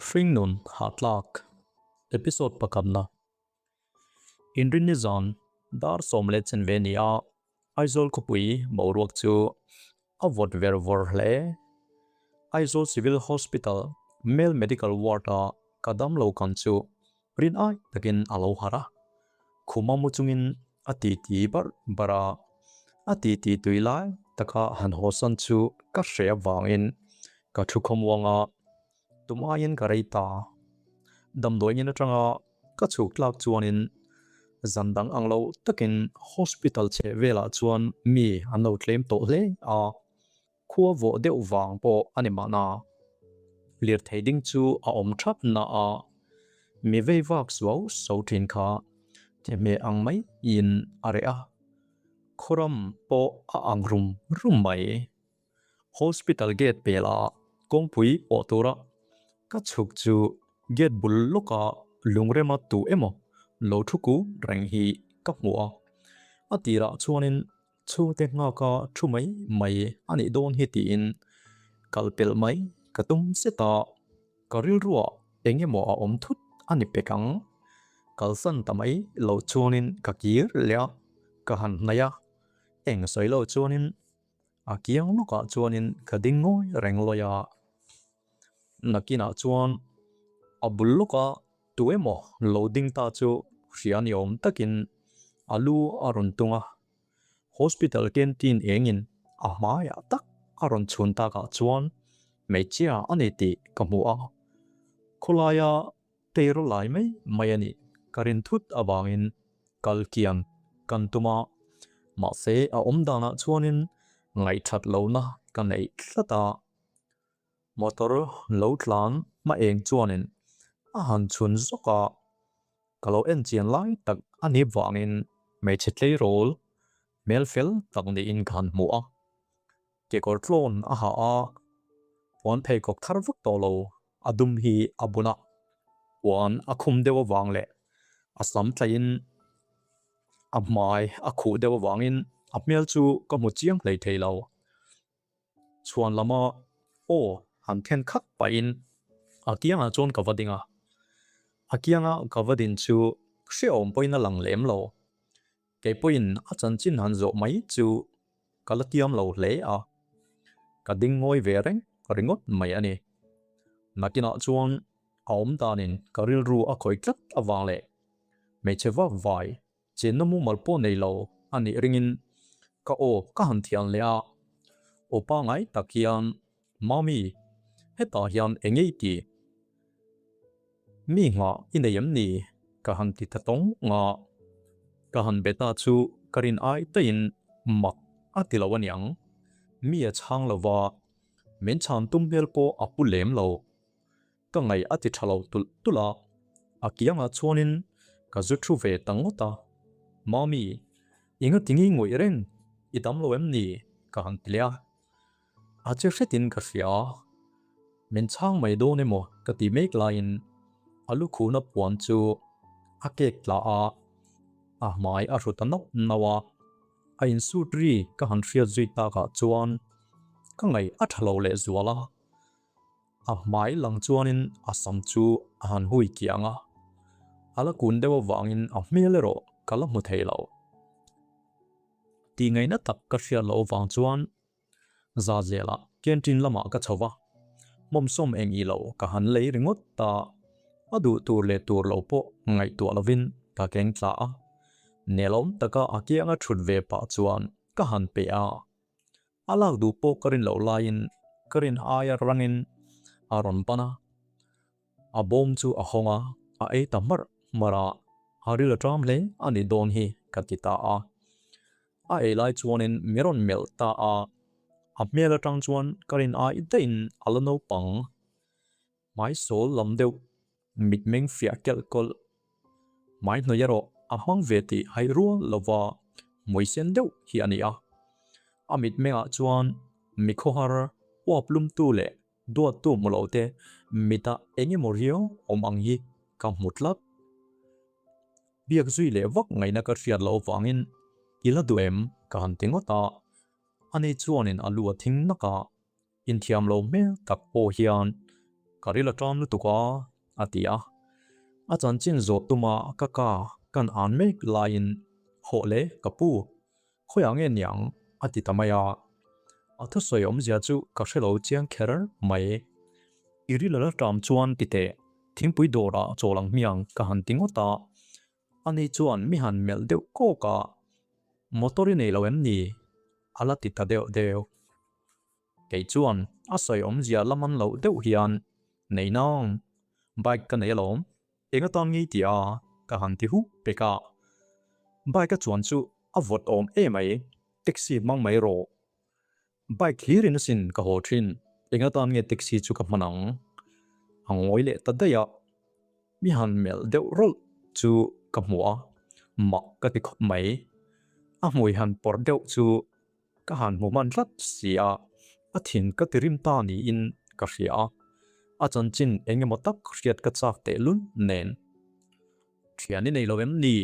Hringnun Hatlak Episode pakhatna Inrinni zan dar 10:15 ni a Aizawl khawpui boruak chu a vawt ver vawr hle. Aizawl Civil Hospital Male Medical Ward a ka damlo kan chu rin ai takin a lo harh a, khuma mu chungin a titi barh barh a, a titi tui lai taka han hawsan chu ka hre avangin ka thu khawmuang a, tum aiin ka rei ta. Damdawiin atanga ka chhuk tlak chuanin zan dang ang lo takin hospital chheh velah chuan mi an lo tlem tawh hle a, khua vawh deuh vang pawh a ni mahna. Lirthei ding chu a awm thap na a, mi vei vak suau so thin kha thehmeh ang mai in a reh a, khawram pawh a ang rum rum mai. Hospital gate pela kawngpui pawh tura ka chhuk chu gate bul lawka lungrema tu emaw lo thu ku reng hi ka hmu a, a tirah chuanin chhungte nghaka thu mai mai a nih dawn hi tiin kal pelh mai ka tum zet a, ka rilruah eng emaw a awm thut a ni pek ang. Kalsan ta mai lo chuanin ka kir leh a, ka han hnaih a, eng sawi lo chuanin A kiang lawkah chuanin ka ding ngawi reng lawi a, nakinah chuan a bul lawka tu emaw lo ding ta chu hria ni awm takin a lu a rawn tung a, hospital canteen engin a hmaiah tak a rawn chhun takah chuan hmeichhia a ni tih ka hmu a, khawlaia Teiro lai mai mai a nih ka rin thut avangin kal kian kan tum a, mahse a awm danah chuanin ngaihthat lohna ka neih tlat a. Motor lo tlan hma eng chuanin a han chhun zawk a, ka lo en chian lai tak a nih vangin hmeichhe tleirawl hmel fel tak niin ka han hmu a. Kekawr tlawn a ha a, puan pheikhawk thar vak tawh lo a dum hi a bun a, puan a khum deuh avang leh a sam tlaihin a hmai a khuh deuh avangin a hmel chu ka hmu chiang hlei thei lo. Chhuan lama aw han then khat pahin a kiangah chuan ka va ding a, a kianga ka va din chu hrehawm pawhin a lang lem lo. Kei pawhin a chanchin han zawh mai chu ka la tiam lo hle a, ka ding ngawi ve reng ringawt mai a ni. Nakinah chuan a awm danin ka rilru a khawih tlat avang leh hmeichhe vak vai chenna mumal pawh nei lo a nih ringin ka aw ka han thian leh a, aw pangngai tak hian, Mami, hetah hian eng ei ti? Mi nghah i nei em ni? Ka han ti ta tawng a, ka han be ta chu ka rin ai taiin mak a ti lo aniang. Mi a chhang lo va, min chhan tum hmel pawh a pu lem lo. Ka ngaih a ti tha lo tulh tulh a, a kiangah chuanin ka zu thu ve ta ngawt a. Mami, i nga tingi ngawih reng, i dam lo em ni? Ka han ti leh a. A che hretin ka hria a, min chhang mai dawn emaw ka ti mek laiin a lukhuna puan chu a kek tla a, a hmai a hru ta nauh nauh a, a insut ri ka han hriat zui takah chuan ka ngaih a tha lo leh zual a, a hmai lang chuanin a sam chu a han hui kiang a, a la kun deuh avangin a hmel erawh ka la hmu thei lo. Tih ngaihna tak ka hriat loh avang chuan za zelah canteen lamah ka chho va, hmawmsawm eng i lo ka han lei ringawt ta, a duh tur leh tur lo pawh ngaihtuah lovin ka keng tla a, nelawm taka a kianga thut ve pah chuan ka han pe a, a lak duh pawh ka rin loh laiin ka rin aia rangin a rawn pan a. A bawm chu a hawng a, a ei ta hmarh hmarh a, a ril a ṭam hle a nih dawn hi ka ti ta a. A ei lai chuanin mi rawn melh ta a, a hmel aṭang chuan ka rin ai daihin a la naupang. Hmai sawl lam deuh, mitmeng fiah kelh kawlh. Hmai hnuai erawh a hmang ve tih haih rual lova hmui sen deuh hi a ni a. A mitmengah chuan mi khawhar uap lumtu leh Duattu hmu lo te mitah eng emaw riau awm ang hi ka hmu tlat. Biak zui leh vak ngaihna ka hriat loh avangin i la duh em ka han ti ngawt a, ani chuanin a lu a thing nak a, inthiam lo hmel tak pawh hian. Ka ril a ṭam lutuk a, a ti a. A chanchin zawh tuma ka ka kan an mek laiin, Hawh le, ka pu, khawiah nge niang? a ti ta mai a. A thusawi awmzia chu ka hre lo chiang kher mai. I ril a la ṭam chuan ti teh, thingpui dawrah chawl ang hmiang ka han ti ngawt a. Ani chuan mi han melh deuh kawk a, Motor i nei lo em ni? a la ti ta deuh deuh. Kei chuan a sawi awmzia la man loh deuh hian, Nei nang, bike ka nei alawm, eng atan ngei tih a ka han ti huh pek a. Bike a chuan chu a vawt awm emai, taxi hmang mai rawh. Bike hlirin asin ka haw thin, eng atan nge taxi chu ka hman ang? A ngawi leh ta daih a, mi han melh deuh rawlh chu ka hmu a, mak ka ti khawp mai. A hmui han pawrh deuh chu ka han hmu hman tlat si a, a thin ka ti rim ta niin ka hria a, a chanchin eng emaw tak hriat ka chak tehlul nen. Thian i nei lo em ni?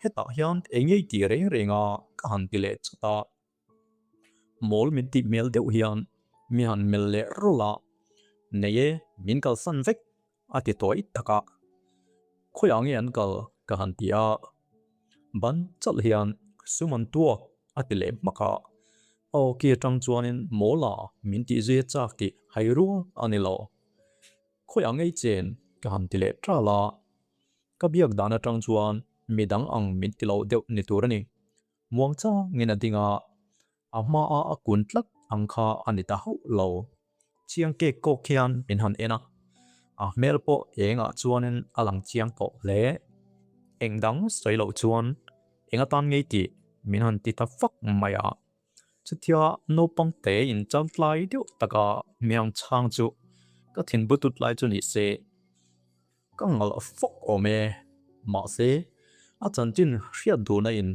Hetah hian eng ngei tih reng reng a ka han ti leh chat a. Mawl min tih hmel deuh hian mi han melh leh rawlh a, Nei e, min kalsan vek a ti tawi tak a. Khawiah nge an kal ka han ti a, ban chalh hian sum an tuak a ti leh hmak a. Aw ki atang chuanin mawl a min tih zui a chak tih hai rual a ni lo. Khawiah ngei chen ka han ti leh ṭal a, ka biak dan atang chuan midang ang min ti lo deuh ni tur a ni. Muang changin a ding a, a hmaa a kun tlat ang kha a ni ta hauh lo. Chiang kek kawk hian min han en a, a hmel pawh engah chuanin a lang chiang tawh hle. Eng dang sawi loh chuan eng atan ngei tih min han ti ta fak mai a. Chutia naupang te inchal tlai deuh taka hmiang chhang chu ka thinbu tut lai chu ni se. Ka ngalh fawk awm e. Mahse, a chanchin hriat duhna in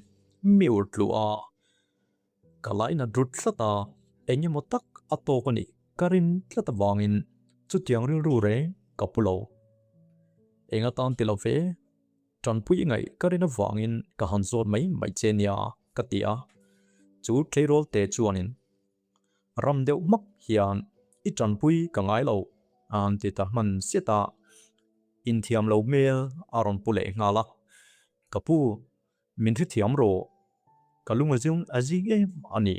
mi ur tluh a, ka laina rut tlat a, eng emaw tak a tawk a nih ka rin tlat avangin chutiang rilru reng ka pu lo. Eng atan ti lo ve, tanpui ngaih ka rin avangin ka han zawt mai mai che nia ka ti a, chu tleirawl te chuanin Ram deuh hmak hian i tanpui ka ngai lo a han ti ta hman zet a, inthiam lo hmel a rawn pu leh nghal a. Ka pu, min hrethiam rawh, ka lung a zung a zing em a ni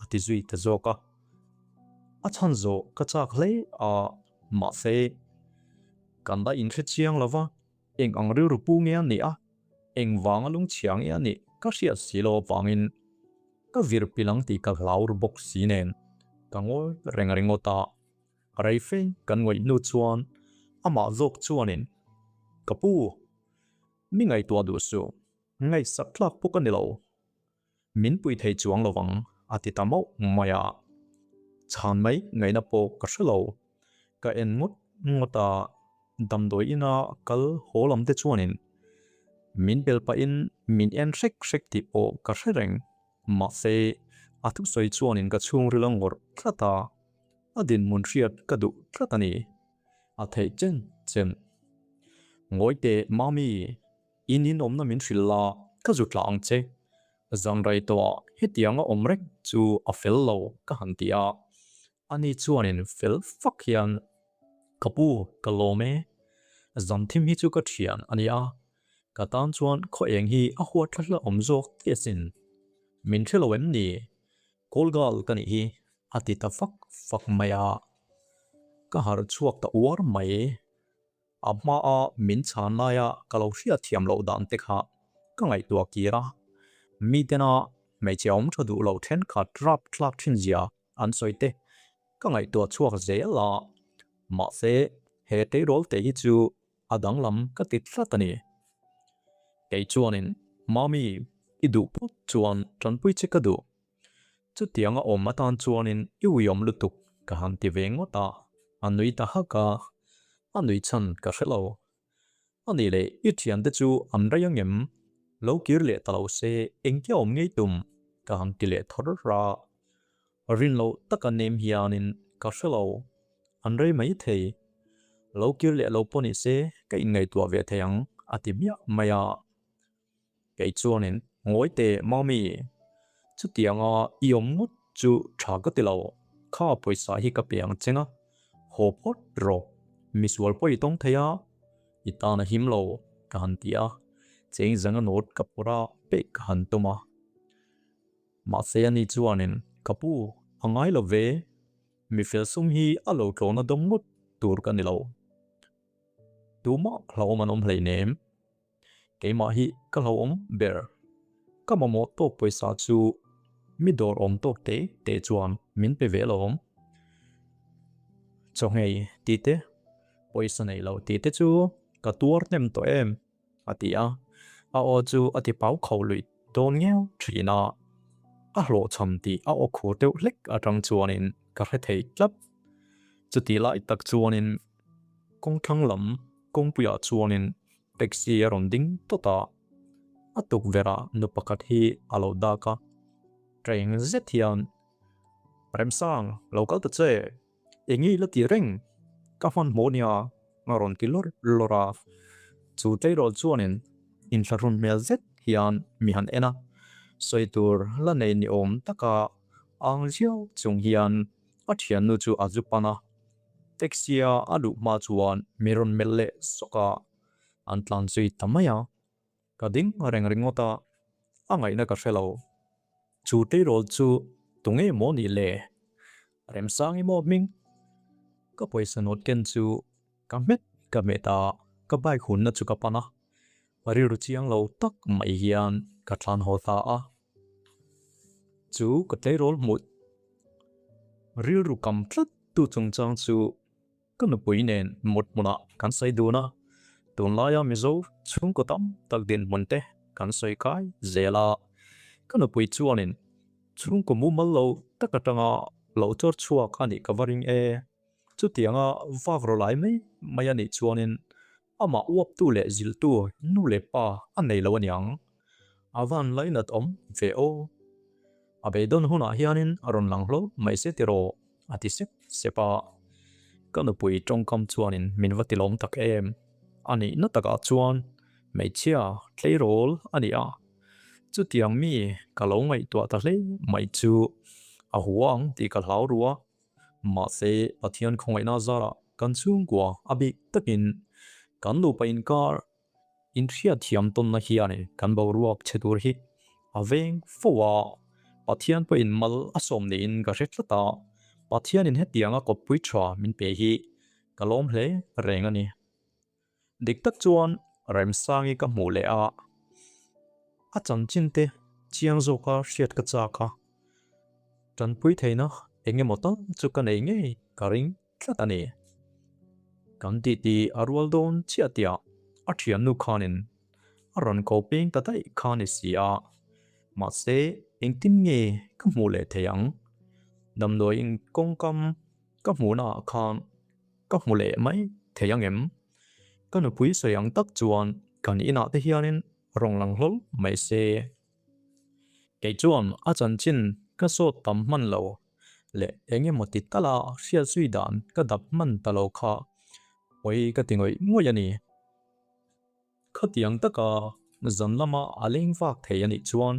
a ti zui ta zawk a. A chhan zawh ka chak hle a, mahse kan la inhrechiang lo va, eng ang rilru pu nge a nih a, eng vanga lungchhia nge a nih ka hriat si lo avangin Ka vir pil ang tih ka hlau ru bawk si nen ka ngawi reng ringawt a, rei fe kan ngawih hnu chuan amah zawk chuanin, Ka pu, mi ngaihtuah duh suh, ngaihsak tlak pawh ka ni lo, min pui thei chuang lo vang a ti ta mauh mai a, chhan mai ngaihna pawh ka hre lo, ka en ngawt ngawt a, damdawi ina kal haw lam te chuanin min bel pahin min en hrek hrek tih pawh ka hre reng. Mahse, a thusawi chuanin ka chhungril a ngawrh tlat a, a dinhmun hriat ka duh tlat a ni. A theih chen chen. Ngawi teh Mami, in inawmna min hrilh la, ka zu tlah ang che. Zan rei tawhah hetianga awm reng chu a fel lo ka han ti a, ani chuanin fel fak hian, Ka pu, ka lawm e. Zan thim hi chu ka thian a nia, ka tan chuan khaw eng hi a huat thla hla awm zawk tih asin. Min hre lo em ni? Kawlgal ka nih hi a ti ta fak fak mai a, ka harh chhuak ta uar mai. A hmaa min chhan laia ka lo hriatthiam loh dan te kha ka ngaihtuah kir a, mitena hmeichhe awm tha duh lo thenkhat rap thlak thin zia an sawi te ka ngaihtuah chhuak zel a, mahse he tleirawl te hi chu a danglam ka ti tlat a ni. Kei chuanin, Mami, i duh phawt chuan tanpui che ka duh. Chutianga awm atan chuanin i uiawm lutuk ka han ti ve ngawt a, a nui ta hak a, a nui chhan ka hre lo. A nih leh i thiante chu an rei angem? Lo kir leh ta lo se engtia awm ngei tum? ka han ti leh thawr a, rin loh taka nem hianin ka hre lo, an rei mai thei. Lo kir leh lo pawh ni se ka inngaihtuah ve thei ang a ti miah mai a. Kei chuanin, Ngawi teh Mami, chutianga i awm ngawt chu tha ka ti lo, kha pawisa hi ka pe ang cheng a, haw phawt rawh. Misual pawh i tawng thei a, i tan a him lo, ka han ti a, cheng zanga note ka phawrh a, pek ka han tum a. Mahse ani chuanin, Ka pu, a ngai lo ve, mi fel sum hi a lo tlawhna dawng ngawt tur ka ni lo. Tumah hlauhawm an awm hleinem. Keimah hi ka hlauhawm ber. Ka mamawh tawk pawisa chu mi dawr awm tawk te te chuan min pe ve alawm. Chawngei tih te, pawisa nei lo tih te chu ka tuar hnem tawh em? a ti a, a aw chu a ti pau kho luih dawn ngeu thin a. A hlawhchham tih a aw khur deuh hlek atang chuanin ka hre thei tlat. Chutih lai tak chuanin kawngthlang lam kawngpuiah chuanin taxi a rawn ding tawt a, a tukverhah nu pakhat hi a lo dak a, train zet hian, Remsang, lo kal ta che, eng nge i la tih reng? Ka hmanhmawh nia a rawn ti lawr lawr a, chu tleirawl chuanin inthlahrun hmel zet hian mi han en a, sawi tur la nei ni awm taka ang ziau chung hian a thiannu chu a zu pan a. Taxi-a a luh hma chuan mi rawn melh leh sawk a, an tlan zui ta mai a. Ka ding reng ringawt a, a ngaihna ka hre lo. Chu tleirawl chu tunge maw nih le? Remsangi maw hming? Ka pawisa note ken chu ka hmet ka hmet a, ka bike hunna chu ka pan a. Rilru chiang lo tak mai hian ka tlan haw ta a. Chu ka tleirawl hmuh rilru kam tlat tu chungchang chu ka nupui nen mut hmunah kan sawi dun a, tunlaia Mizo chhungkaw tam tak dinhmun te kan sawi kai zel a. Ka nupui chuanin chhungkaw mumal lo tak atanga lo chawr chhuak a nih ka va ring e. Chutianga vak rawh lai mai mai a nih chuanin amah uaptu leh zilhtu nu leh pa a nei lo aniang. A van lainat awm ve aw. A beidawn hunah hianin a rawn lang hlawh mai se tiraw a ti sep sep a. Ka nupui tawngkam chuanin min va tilawm tak em. A nihna takah chuan hmeichhia tleirawl a ni a. Chutiang mi ka lo ngaihtuah ta hle mai chu a hua ang tih ka hlau ru a. Mahse, Pathian khawngaihna zarah kan chhungkua a bik takin kan nupa inkar inhriatthiam tawnna hian kan boruak chhe tur hi a veng fo a, Pathian pawhin mal a sawm niin ka hre tlat a, Pathianin hetianga kawppui tha min pe hi ka lawm hle reng a ni. Dik tak chuan Remsangi ka hmuh leh a, a chanchin te chiang zawka hriat ka chak a, tanpui theihna eng emaw tal chu ka nei ngei ka ring tlat a ni. Kan titi a rual dawn chiah tihah a thiannu khanin a rawn ko peng ta daih kha ni si a, mahse engtin nge ka hmuh leh thei ang? Damdawiin kawngkam ka hmuhnaah khan Ka hmu leh mai thei ang em? Ka nupui sawi ang tak chuan kan inah te hianin rawn lang hlawl mai se. Kei chuan a chanchin ka sawt tam hman lo leh eng emaw ti tala hriat zui dan ka dap hman ta lo kha pawi ka ti ngawih ngawih a ni. Khatiang taka zan lama a leng vak thei a nih chuan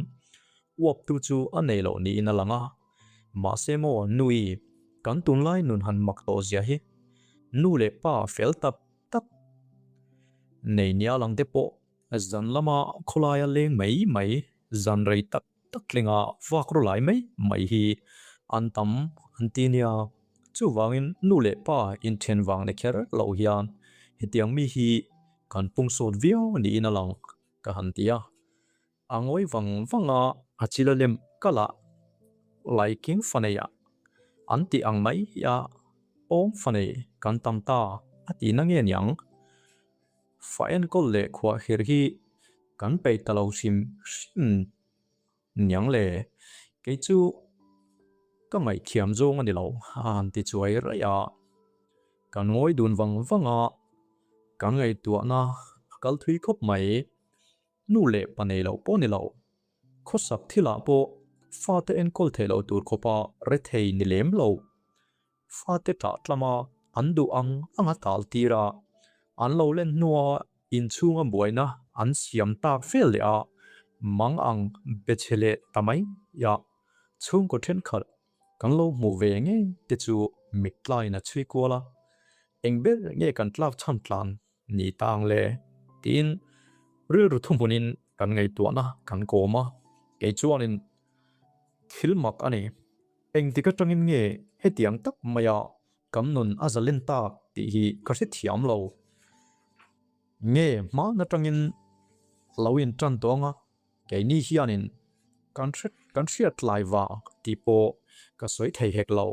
uaptu chu a nei loh niin a lang a. Mahse maw nui, kan tunlai nun han mak tawh zia hi nu leh pa fel tak tak nei nia lang te pawh zan lama khawlaia leng mai mai, zan rei tak tak tlenga vak rawlai lai mai mai hi an tam an ti nia. Chuvangin nu leh pa inthen vang ni kher loh hian hetiang mi hi kan pung sawt viau niin a lang ka han ti a. A ngawi vang vang a, a chil a lem kalh a, laiking fa nei ah an tih ang mai hi a, pawng fa nei kan tam ta a tih na nge niang? Fa enkawl leh khuahkhir hi kan peih ta lo hrim hrim niang le, kei chu ka ngaihthiam zawng a ni lo a han ti chuai raih a. Kan ngawi dun vang vang a, kan ngaihtuahna a kal thui khawp mai. Nu leh pa nei loh pawh ni lo, khawsak thilah pawh fate enkawl theih loh tur khawpa rethei ni lem lo. Fate tah tlama an duh ang anga tal tir a, an lo len hnua inchhunga buaina an siam tak vel leh a, mang ang be chhe leh ta mai a, chhungkaw thenkhat kan lo hmuh ve ngei te chu mittlaiin a chhui kual a. Eng ber nge kan tlak chhan tlan ni ta ang le? Tiin rilru thuhmunin kan ngaihtuahna kan kawm a, kei chuanin thil mak a ni. Engtik atangin nge hetiang tak maia kan nun a zalen tak tih hi ka hrethiam lo. Nge hman atangin lo intan tawh anga keini hianin kan kan hriat tlai vang tih pawh ka sawi thei hek lo.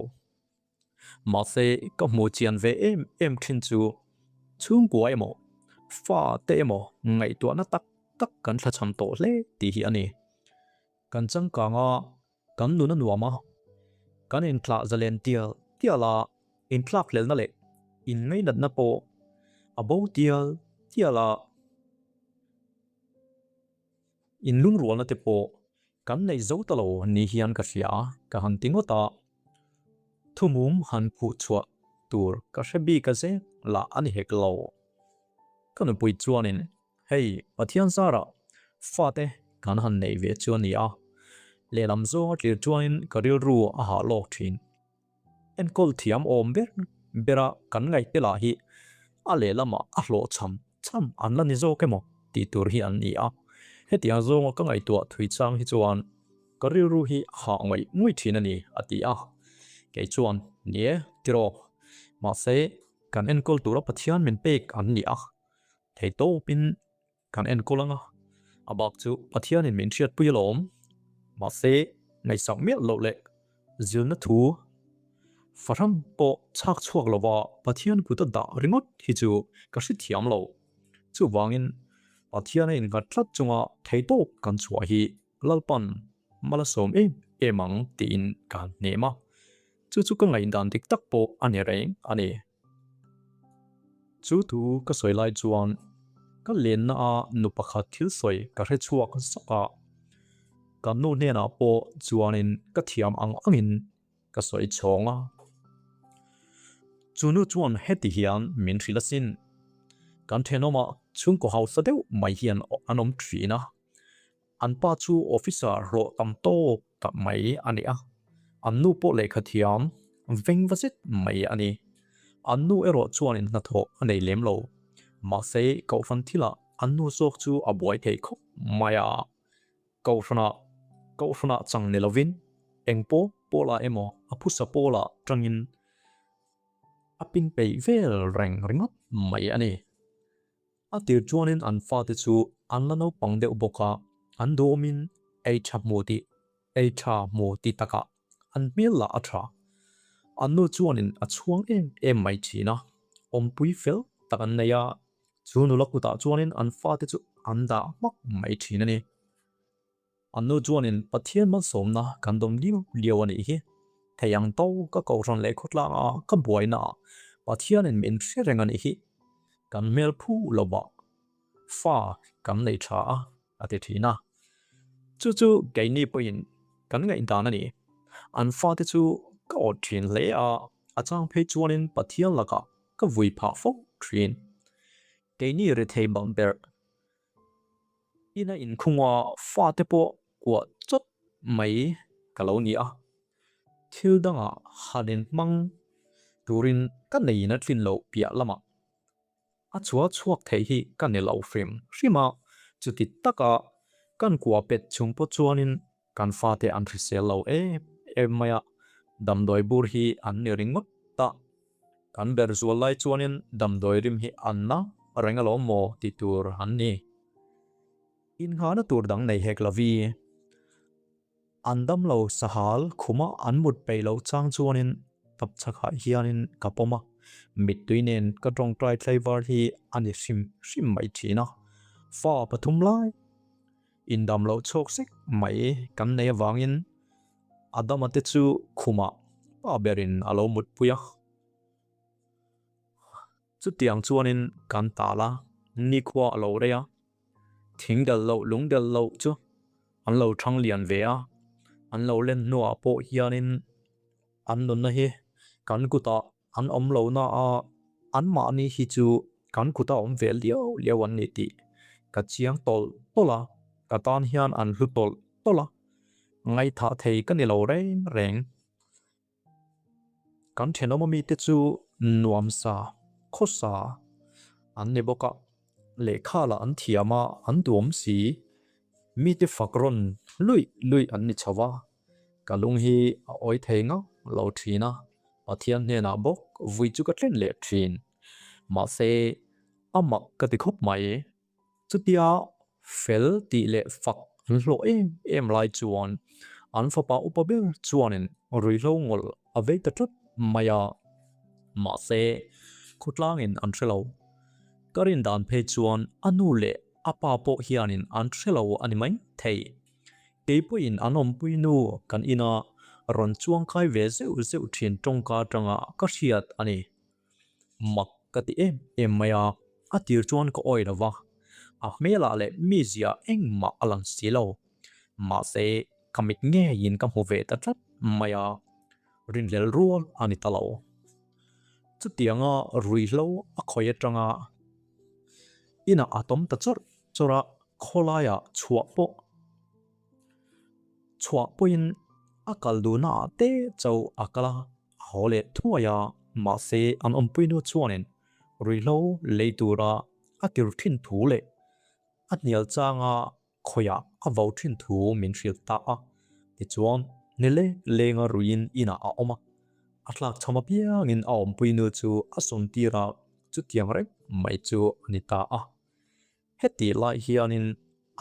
Mahse ka hmuh chian ve em em thin chu chhungkua emaw fa te emaw ngaihtuahna tak tak kan thlachham tawh hle tih hi a ni. Kan changkang a, kan nun a nuam a, kan intlah zalen tial tial a, intlak hlelna leh inngainatna pawh a bo tial tial a, inlungrualna te pawh kan neih zo ta lo ni hian ka hria a, ka han ti ngawt a, thumum han phuh chhuah tur ka hre bik a zeng lah a ni hek lo. Ka nupui chuanin Hei, Pathian zarah fate kan han neih ve chu a ni a, lehlam zawng a tlir chuanin ka rilru a hah lawk thin. Enkawl thiam awm ber bera kan ngaih te lah hi a lehlamah a hlawh cham cham an la ni zawk emaw tih tur hi an ni a. Hetiang zawnga ka ngaihtuah thui chang hi chuan ka rilru hi a hah ngawih ngawih thin a ni, a ti a. Kei chuan, Ni e, tiraw. Mahse, kan enkawl tura Pathian min pek an ni a. Thei tawpin kan enkawl ang a, a bak chu Pathianin min hriatpui alawm. Mahse, ngaihsak miah loh leh zilna thu fahran pawh chhak chhuak lova Pathian kut a dah ringawt hi chu ka hrethiam lo. Chuvangin, Pathian a innghat tlat chunga thei tawp kan chhuah hi Lalpan mal a sawm em em ang tiin ka han hnem a. Chu chu ka ngaihdan dik tak pawh a ni reng a ni. Chu thu ka sawi lai chuan ka lenna a nu pakhat thil sawi ka hre chhuak zak a, ka nu hnenah pawh chuanin ka thiam ang angin ka sawi chhawng a. Chu nu chuan heti hian min hrilh asin, kan thenawmah chhungkaw hausa deuh mai hian an awm thin a, An pa chu officer hlawh tam tawk tak mai a ni a, an nu pawh lehkha thiam veng va zet mai a ni. An nu erawh chuanin hnathawh a nei lem lo. Mahse, Kohhran thilah an nu zawk chu a buai thei khawp mai a. Kohhranah Kohhranah chang ni lovin eng pawl pawlah emaw a phusa pawlah tangin a pin peih vel reng ringawt mai a ni. A tir chuanin an fate chu an la naupang deuh bawk a, an duhawmin ei tha hmu tih ei tha hmu tih takah an hmel lah a tha. An nu chuanin a chhuang em em mai thin a, awmpui fel tak an nei a, chu nula kutah chuanin an fate chu an dah hmak mai thin a ni. An nu chuanin Pathian malsawmna kan dawm liau liau a nih hi. Thei ang to ka kohhran leh khawtlanga ka buaina ah Pathianin min hre reng a nih hi. Kan hmel phu lovah fa kan nei tha a, a ti thin a. Chu chu keini pawhin kan ngaihdan a ni. An fate chu ka awt thin hle a, a chang phei chuanin Pathian lakah ka vui phah fo thin. Keini rethei bang ber Ina inkhunga fate pawh kuah chawt mai ka lo ni a, thil dangah han inhmang turin ka neiin a tlin loh piah lamah a chhuah chhuak theih hi ka ni lo hrim hrim a, chuti taka kan kuah pet chung pawh chuanin kan fate an hrisel lo em em mai a, damdawi bur hi an ni ringawt ta. Kan ber zual lai chuanin damdawi rim hi an na reng alawm maw tih tur an ni. Innghahna tur dang nei hek lovi. An damlo sahal khuma an mut peih loh chang chuanin tapchhakah hianin ka pawm a, mittui nen ka tawngtai tlaivar hi a ni hrim hrim mai thin a. Fa pathum lai indam loh chhuak sek mai kan nei avangin Adama te chu khumah pa berin a lo mutpui a. Chutiang chuanin kan tal a, nikhua a lo rei a, thing del loh lung del loh chu an lo thang lian ve a, an lo len hnuah pawh hianin an nunna hi kan kutah an awm lo na a, anmahni hi chu kan kuta awm ve liau liau an ni tih ka chiang tawlh tawlh a, ka tan hian an hlu tawlh tawlh a, ngaihthah thei ka ni lo reng reng. Kan thenawm ami te chu nuamsa. khawsa an ni bawk a, lehkha lah an thiam a, an duhawm si. Mite fak rawn luih luih an ni chho a, ka lung hi a awi thei ngauh lo thin a, Pathian hnenah bawk vui chu ka thlen leh thin. Mahse, a mak ka ti khawp mai. Chutia fel tih leh fak an hlawh em em lai chuan an fapa upa ber chuanin ruihhlo ngawlh a vei ta tlat mai a. Mahse, khawtlangin an hre lo. Ka rin dan phei chuan a nu leh a pa pawh hianin an hre lo a ni mai thei. Kei pawhin an awmpui nu kan ina rawn chuangkai ve zeuh zeuh thin tawngka atanga ka hriat a ni. Mak ka ti em em mai a, a tir chuan ka awi lo va, a hmelah leh mizia engmah a lang si lo. Mahse, ka mit ngeiin ka hmu ve ta tlat mai a, rinhlel rual a ni ta lo. Chutianga ruihhlo a khawi atanga inah a tawm ta chawrh chawrh a, khawlaiah chhuah pawh chhuah pawhin a kal duhnaah te chauh a kal a. A haw leh thuai a, mahse an awmpuinu chuanin ruihhlo lei tura a tir thin thu leh a hnial changa khawiah a vo thin thu min hrilh ta a. Tichuan, nile lenga ruiin inah a awm a, a tlak chham apiangin a awmpuinu chu a sawn tir a, chutiang reng mai chu a ni ta a. Hetih lai hianin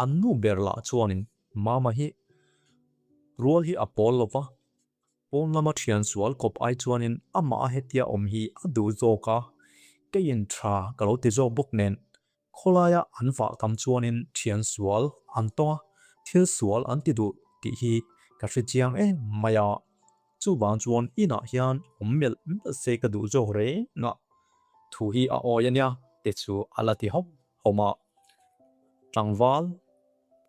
an nu ber lah chuanin Mama hi rual hi a pawl lo va, Pawn lama thian sual kawp ai chuanin amah a hetia awm hi a duh zawk a, keiin tha ka lo ti zawk bawk nen. Khawlaia an vah tam chuanin thian sual an tawng a, thil sual an ti duh tih hi ka hre chiang em mai a. Chuvang chuan inah hian awm melh melh se ka duh zawk reng a, thu hi a awi a nia te chu a la ti hawm hawm a. Tlangval,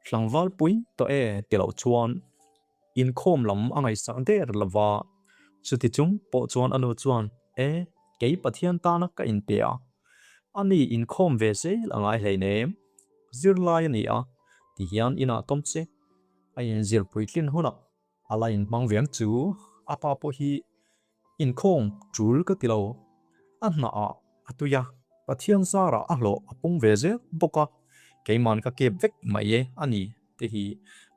tlangval pui tawh e ti loh chuan Inkhawm lam a ngaihsak der lo va, chuti chung pawh chuan a nu chuan, E, kei Pathian tana ka inpe a, ani inkhawm ve zel a ngai hleinem, zirlai a ni a, ti hian inah tawm che, a inzir puitlin hunah a la inhmang ve ang chu, a pa pawh hi Inkhawm tul ka ti lo. A hnah ah a tui a, Pathian zarah a hlawh a pung ve zel bawk a, keiman ka kep vek mai e a ni te hi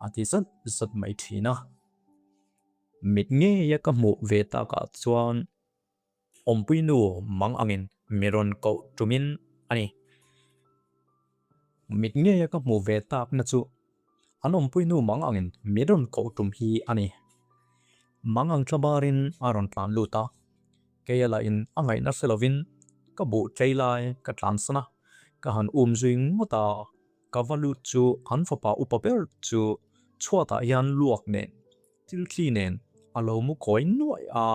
a ti zat zat mai thin a. Mit ngeia ka hmuh ve takah chuan awmpui nu mang angin mi rawn koh tumin a ni. Mit ngeia ka hmuh ve takna chu An awmpui nu mang angin min rawn koh tum hi a ni. Mang ang tlabarin a rawn tlan lut a, keia lahin a ngaihna hre lovin ka buh tlei lai ka tlansan a, ka han um zui ngawt a, ka va lut chu an fapa upa ber chu chhuatah hian luak nen, thil thli nen a lo mu kawi nuaih a,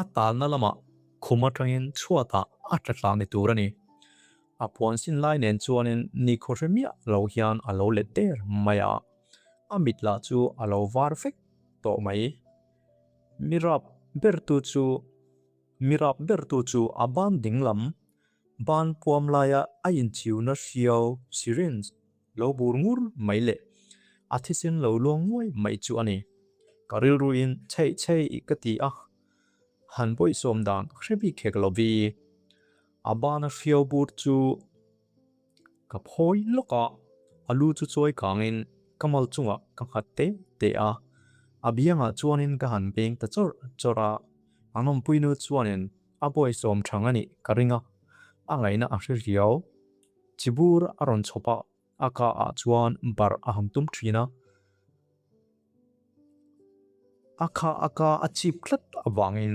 a talna lamah khum atangin chhuatah a tla tla ni tur a ni. A puan sin lai nen chuanin nikhaw hre miah lo hian a lo let der mai a, a mit lah chu a lo var vek tawh mai. Mi rap bertu chu mi rap bertu chu a ban ding lam ban puam laia a inchiuna hriau syringe lo bur ngur mai leh a thisen lo luang nguai mai chu a ni. Ka rilruin chheih chheih ka ti a, han bawihsawm dan hre bik hek lo vi. A bana hriau bur chu ka phawi lawk a, a lu chu chawi kangin ka mal chungah ka nghat te te a, a biangah chuanin ka han beng ta chawrh chawrh a, an awmpuinu chuanin a bawisawm thang a nih ka ring a, a ngaihna a hre riau. Chibur a rawn chhawp a, a ka ah chuan barh a han tum thin a, a kha a ka a chip tlat avangin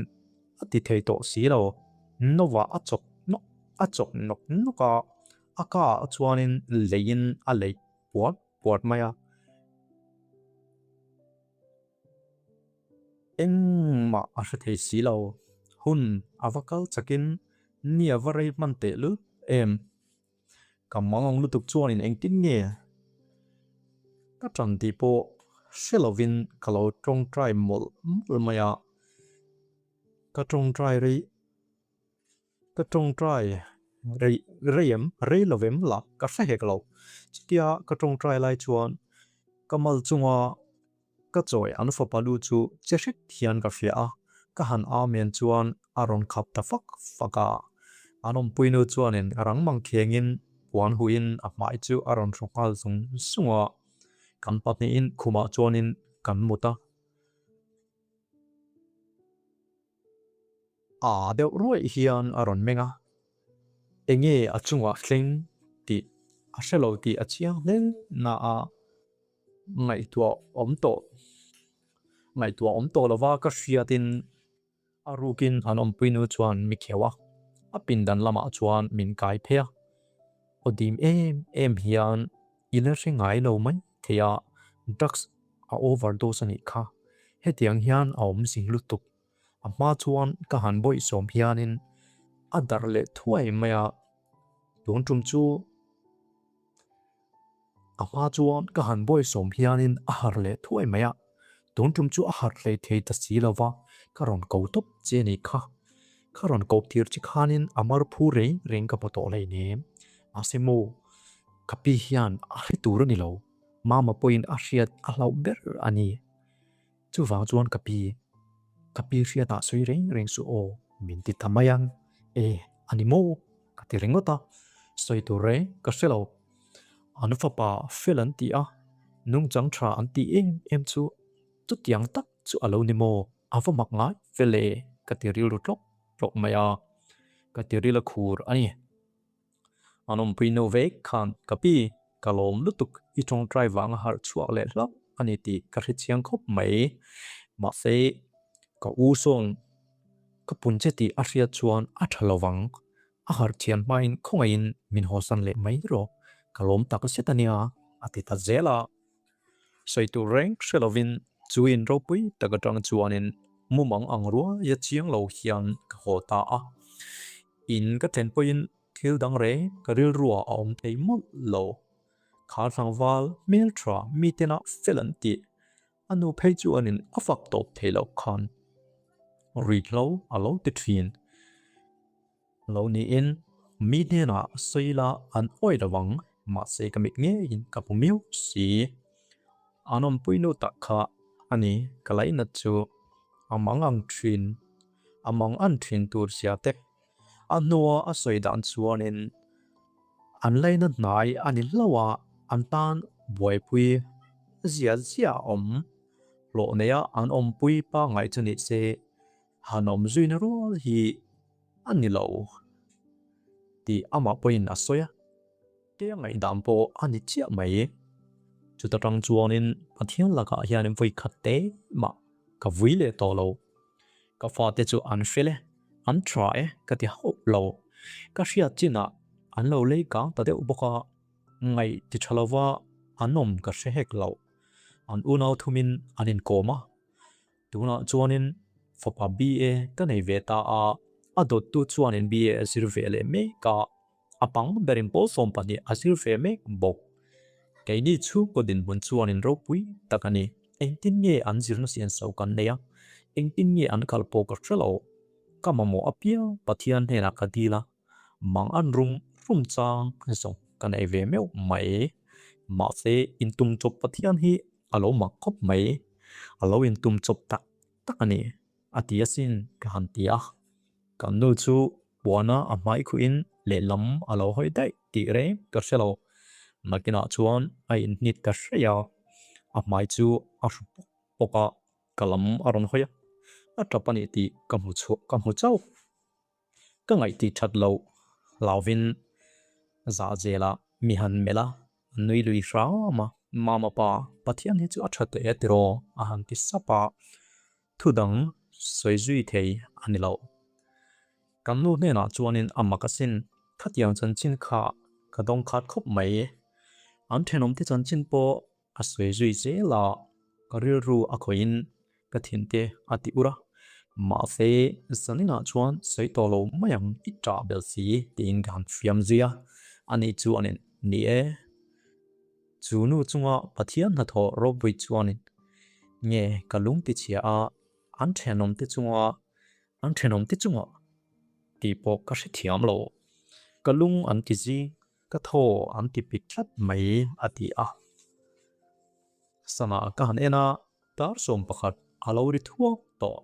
a ti thei tawh si lo, Nova a chawk nawk a chawk nawk nawk a, a ka ah chuanin leiin a leih puat puat mai a. Engmah a hre thei si lo, hun a va kal chakin ni a va rei hman teh lul em. Ka mang ang lutuk chuanin engtin nge ka ṭan tih pawh hre lovin ka lo ṭawngṭai mawlh mawlh mai a, ka ṭawngṭai rei ka ṭawngṭai rei rei em rei lo em lah ka hre hek lo. Chutia ka ṭawngṭai lai chuan ka mal chunga ka chawi an fapa lu chu che hret hian ka hria a, ka han amen chuan a rawn khap ta fak fak a. An awmpuinu chuanin rang mang khengin puan huin a hmai chu a rawn hru nghal zung zung a. Kan pahnihin khumah chuanin kan mut a. A deuh ruaih hian a rawn meng a, enge a chungah thleng tih a hre lo tih a chiang hle na a ngaihtuah awm tawh ngaihtuah awm tawh lova ka hriatin a rukin an awmpuinu chuan mi kheuh a, a pindan lamah chuan min kai phei a. Aw dim em em hian i la hre ngai lo mai thei a, drugs a overdose a nih kha, hetiang hian a awm zing lutuk. A hma chuan ka han bawihsawm hianin a darh leh thuai mai a, tun tum chu a hma chuan ka han bawihsawm hianin a harh leh thuai mai a, tun tum chu a harh hlei thei ta si lova, ka rawn ko tawp che a nih kha. Ka rawn koh tir che khanin a mar phu reng reng ka hmu tawh hleinem. Mahse maw, ka pi hian a hre tur a ni lo, mama pawhin a hriat a hlauh ber a ni. Chuvang chuan ka pi, ka pi hriatah sawi reng reng suh aw, min ti ta mai ang. E, a ni maw? Ka ti ringawt a, sawi tur reng ka hre lo. An fapa fel an ti a, nungchang tha an ti em em chu chutiang tak chu a lo ni maw? A va mak ngai fel e, ka ti rilru tlawk tlawk mai a, ka ti ril a khur a ni. An awmpui no vek khan ka pi, ka lawm lutuk i tawngtai vanga harh chhuak leh hlauh a ni tih ka hre chiang khawp mai. Mahse, ka u sawn ka pun che tih a hriat chuan a tha lo vang. A harh thian hmain khawngaihin min hawsan leh mai rawh, ka lawm tak zet a nia, a ti ta zel a. Sawi tur reng hre lovin chu in ropui tak atang chuanin mumang ang ruaia chiang lo hian ka haw ta a. In ka then pawhin thil dang reng ka rilruah a awm thei mawlh lo. Kha tlangval hmeltha mitena fel an tih a nu phei chuanin a fak tawp thei loh khan ruihhlo a lo ti thin. Lo niin mi hnenah sawi la an awi lo ang, mahse ka mit ngeiin ka hmu miau si. An awmpui nu tak kha a ni ka lainat chu a mang ang thin, a mang an thin tur zia te. A hnua a sawi dan chuanin an laina hnai a ni hlauh a, an tan buaipui zia zia a awm. Hlawh neia an awmpui pangngai chu ni se Han awm zuina rual hi a ni lo tih amah pawhin a sawi a, kei a ngaihdan pawh a ni chiah mai. Chuta tang chuanin Pathian lakah hian vawi khat te mah ka vui leh tawh lo. Ka fate chu an fel e, an tha e ka ti hauh lo. Ka hriat chinah an lo lei kang ta deuh bawk a, ngaih ti tha lova an awm ka hre hek lo. An unau thumin an inkawm a, Tunah chuanin fapa BA ka nei ve ta a, a dawttu chuanin BA a zir ve leh mek a, a pang berin pawl 12 a zir ve mek bawk. Keini chhungkaw dinhmun chuanin ropui tak a ni. Engtin nge an zirna sianso kan nei a, engtin nge an kal pawh ka hre lo. Ka mamawh apiang Pathian hnenah ka dil a, mang an rum rum chang zawng ka nei ve meuh mai. Mahse intum chawp Pathian hi A lo mak khawp mai, a lo intum chawp tak tak a ni, a ti asin ka han ti a. Kan nu chu puana a hmai khuhin lehlam a lo hawi daih tih reng ka hre lo. Nakinah chuan a inhnit ta hreih a, a hmai chu a hru pawk pawk a, ka lam a rawn hawi a, a tap a nih tih ka hmu chhuah ka hmu chauh. Ka ngaih that loh hlauvin zahzelah mi han melh a, a nui lui hram a. Mama pa, Pathian hi chu a tha teh e tiraw? a han ti sap a, thu dang sawi zui thei a ni lo. Kan nu hnenah chuanin a mak asin, khatiang chanchin kha ka dawng khat khawp mai. An thenawmte chanchin pawh A sawi zui zel a, ka rilru a khawihin ka thinte a ti ur a, mahse zaninah chuan sawi tawh lo mai ang i ṭah belh si tiin ka han fiam zui a, ani chuanin ni e, chu nu chunga Pathian hnathawh ropui chuanin nge ka lung ti chhia a, an ṭhenawmte chunga an ṭhenawmte chunga tih pawh ka hrethiam lo, ka lung an ti zing Ka thaw an ti pit tlat mai a ti a. Sana ka han en a, dar 11 a lo ri thuak tawh.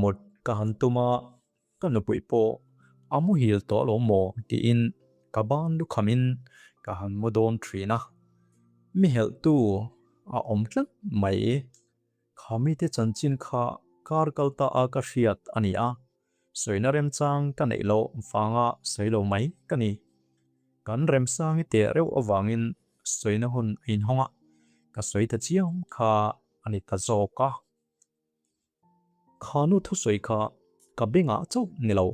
Mut ka han tum a, ka nupui pawh A muhil tawh lo maw tiin ka ban lukhamin ka han mu dawn thin a. Mi helhtu a awm tlat mai. Kha mite chanchin kha kar kal ta a ka hriat a ni a, sawina remchang ka neih loh vanga sawi lo mai ka ni. Kan remsangi teh reuh avangin sawina hun a inhawng a, ka sawi ta chiam kha a ni ta zawk a. Kha nu thusawi kha ka bengah chauh ni lo,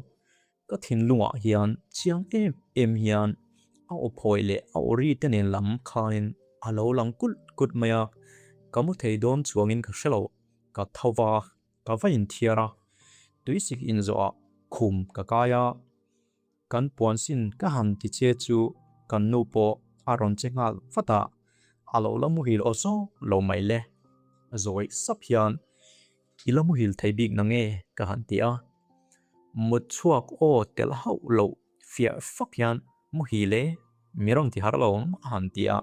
ka thinlungah hian chiang em em hian a aw phawi leh a aw ri te nen lam khanin a lo lang kulh kulh mai a, ka mu thei dawn chuangin ka hre lo, ka tho va, ka va inthiar a, tuisik inzawhah khum ka kai a. Kan puan sin ka han ti che chu kan nu pawh a rawn che nghal vat a, a lo la muhil aw zawk lo mai le. Zawi sap hian i la muhil thei bik na nge ka han ti a. Mut chhuak aw telh hauh loh fiah fak hian muhil e, mi rawn ti harh lo ang a han ti a.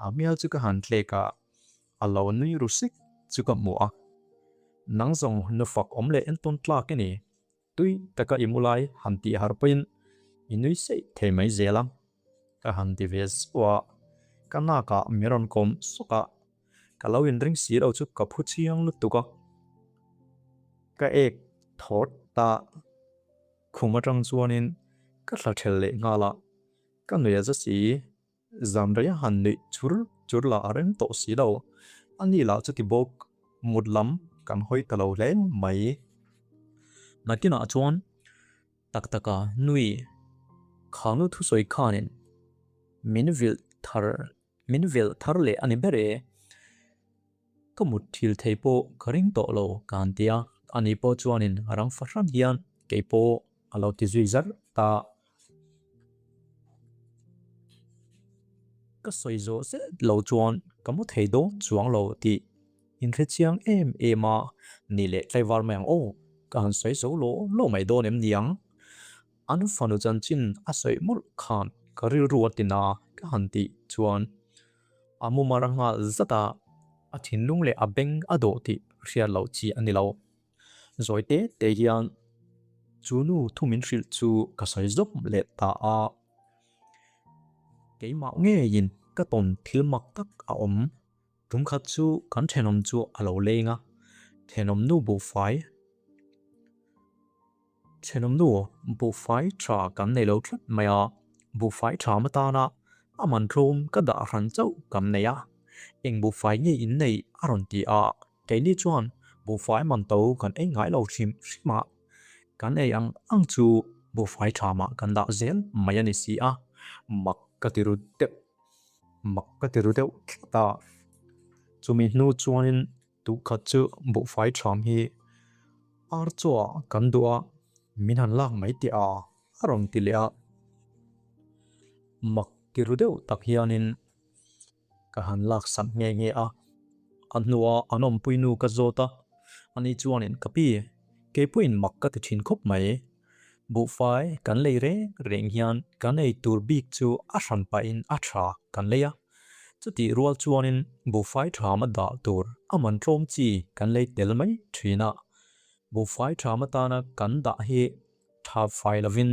A hmel chu ka han thlek a, A lo nui ru sek chu ka hmu a. Nang zawng nu fak awm leh entawn tlak i ni. Tui taka i mu lai han tih harh pawhin i nui seih thei mai zel a. Ka han ti ve zauh a, ka nakah mi rawn kawm sawk a. Ka lo inring si lo chu ka phu chiang lutuk a. Ka ek thawt ta. Khum atang chuanin ka thla ṭhel leh nghal a. Ka nui a za si. Zan rei a han nuih chur chur lah a rem tawh si lo. A ni lah chuti bawk mut lam kan hawi ta lo hle mai. Nakinah chuan tak taka nui khangnu thusawi khanin min vilh thar min vilh thar leh a ni ber e. Ka mut thil thei pawh ka ring tawh lo ka han ti a, ani pawh chuanin a rang fahran hian kei pawh a lo ti zui zar ta. Ka sawi zawh zet lo chuan ka mu thei dawn chuang lo tih inhre chiang em em a, ni leh tlaivar mai ang aw, ka han sawi zo lo lo mai dawn em ni ang? An fanu chanchin a sawi mawlh khan ka rilru a tina ka han tih chuan a mu mar nghal zat a, a thinlung leh a beng a dawh tih hriat loh chi a ni lo. Zawi te te hian chu nu thu min hrilh chu ka sawi zawm leh ta a. Keimah ngeiin ka tawn thil mak tak a awm. Tum khat chu kan thenawm chu a lo leng a, thenawm nu buhfai Thenawm nu buhfai tha kan nei lo tlat mai a, buhfai tha matana a man tlawm ka dah hran chauh kan nei a, eng buhfai nge in neih a rawn ti a, keini chuan buhfai man to kan ei ngai lo hrim hrim a, kan ei ang ang chu buhfai tha mah kan dah zel mai a ni si a, mak ka ti ru deuh mak ka ti ru deuh tlat a, chumi hnu chuanin Tukhat chu buhfai ṭham hi ar chaw kan duh a, min han lak mai teh a, a rawn ti leh a. Mak ti ru deuh tak hianin ka han lak sak nghe nghe a. A hnuah an awmpui nu ka zawt a, ani chuanin ka pi, keipawhin mak ka ti ṭhin khawp mai. Buhfai kan lei reng reng hian kan ei tur bik chu a hran pahin a ṭha kan lei a. Chutih rual chuanin buhfai ṭham a dah tur a man tlawm chi kan lei tel mai ṭhin a. Buhfai ṭham atana kan dah hi ṭha fai lovin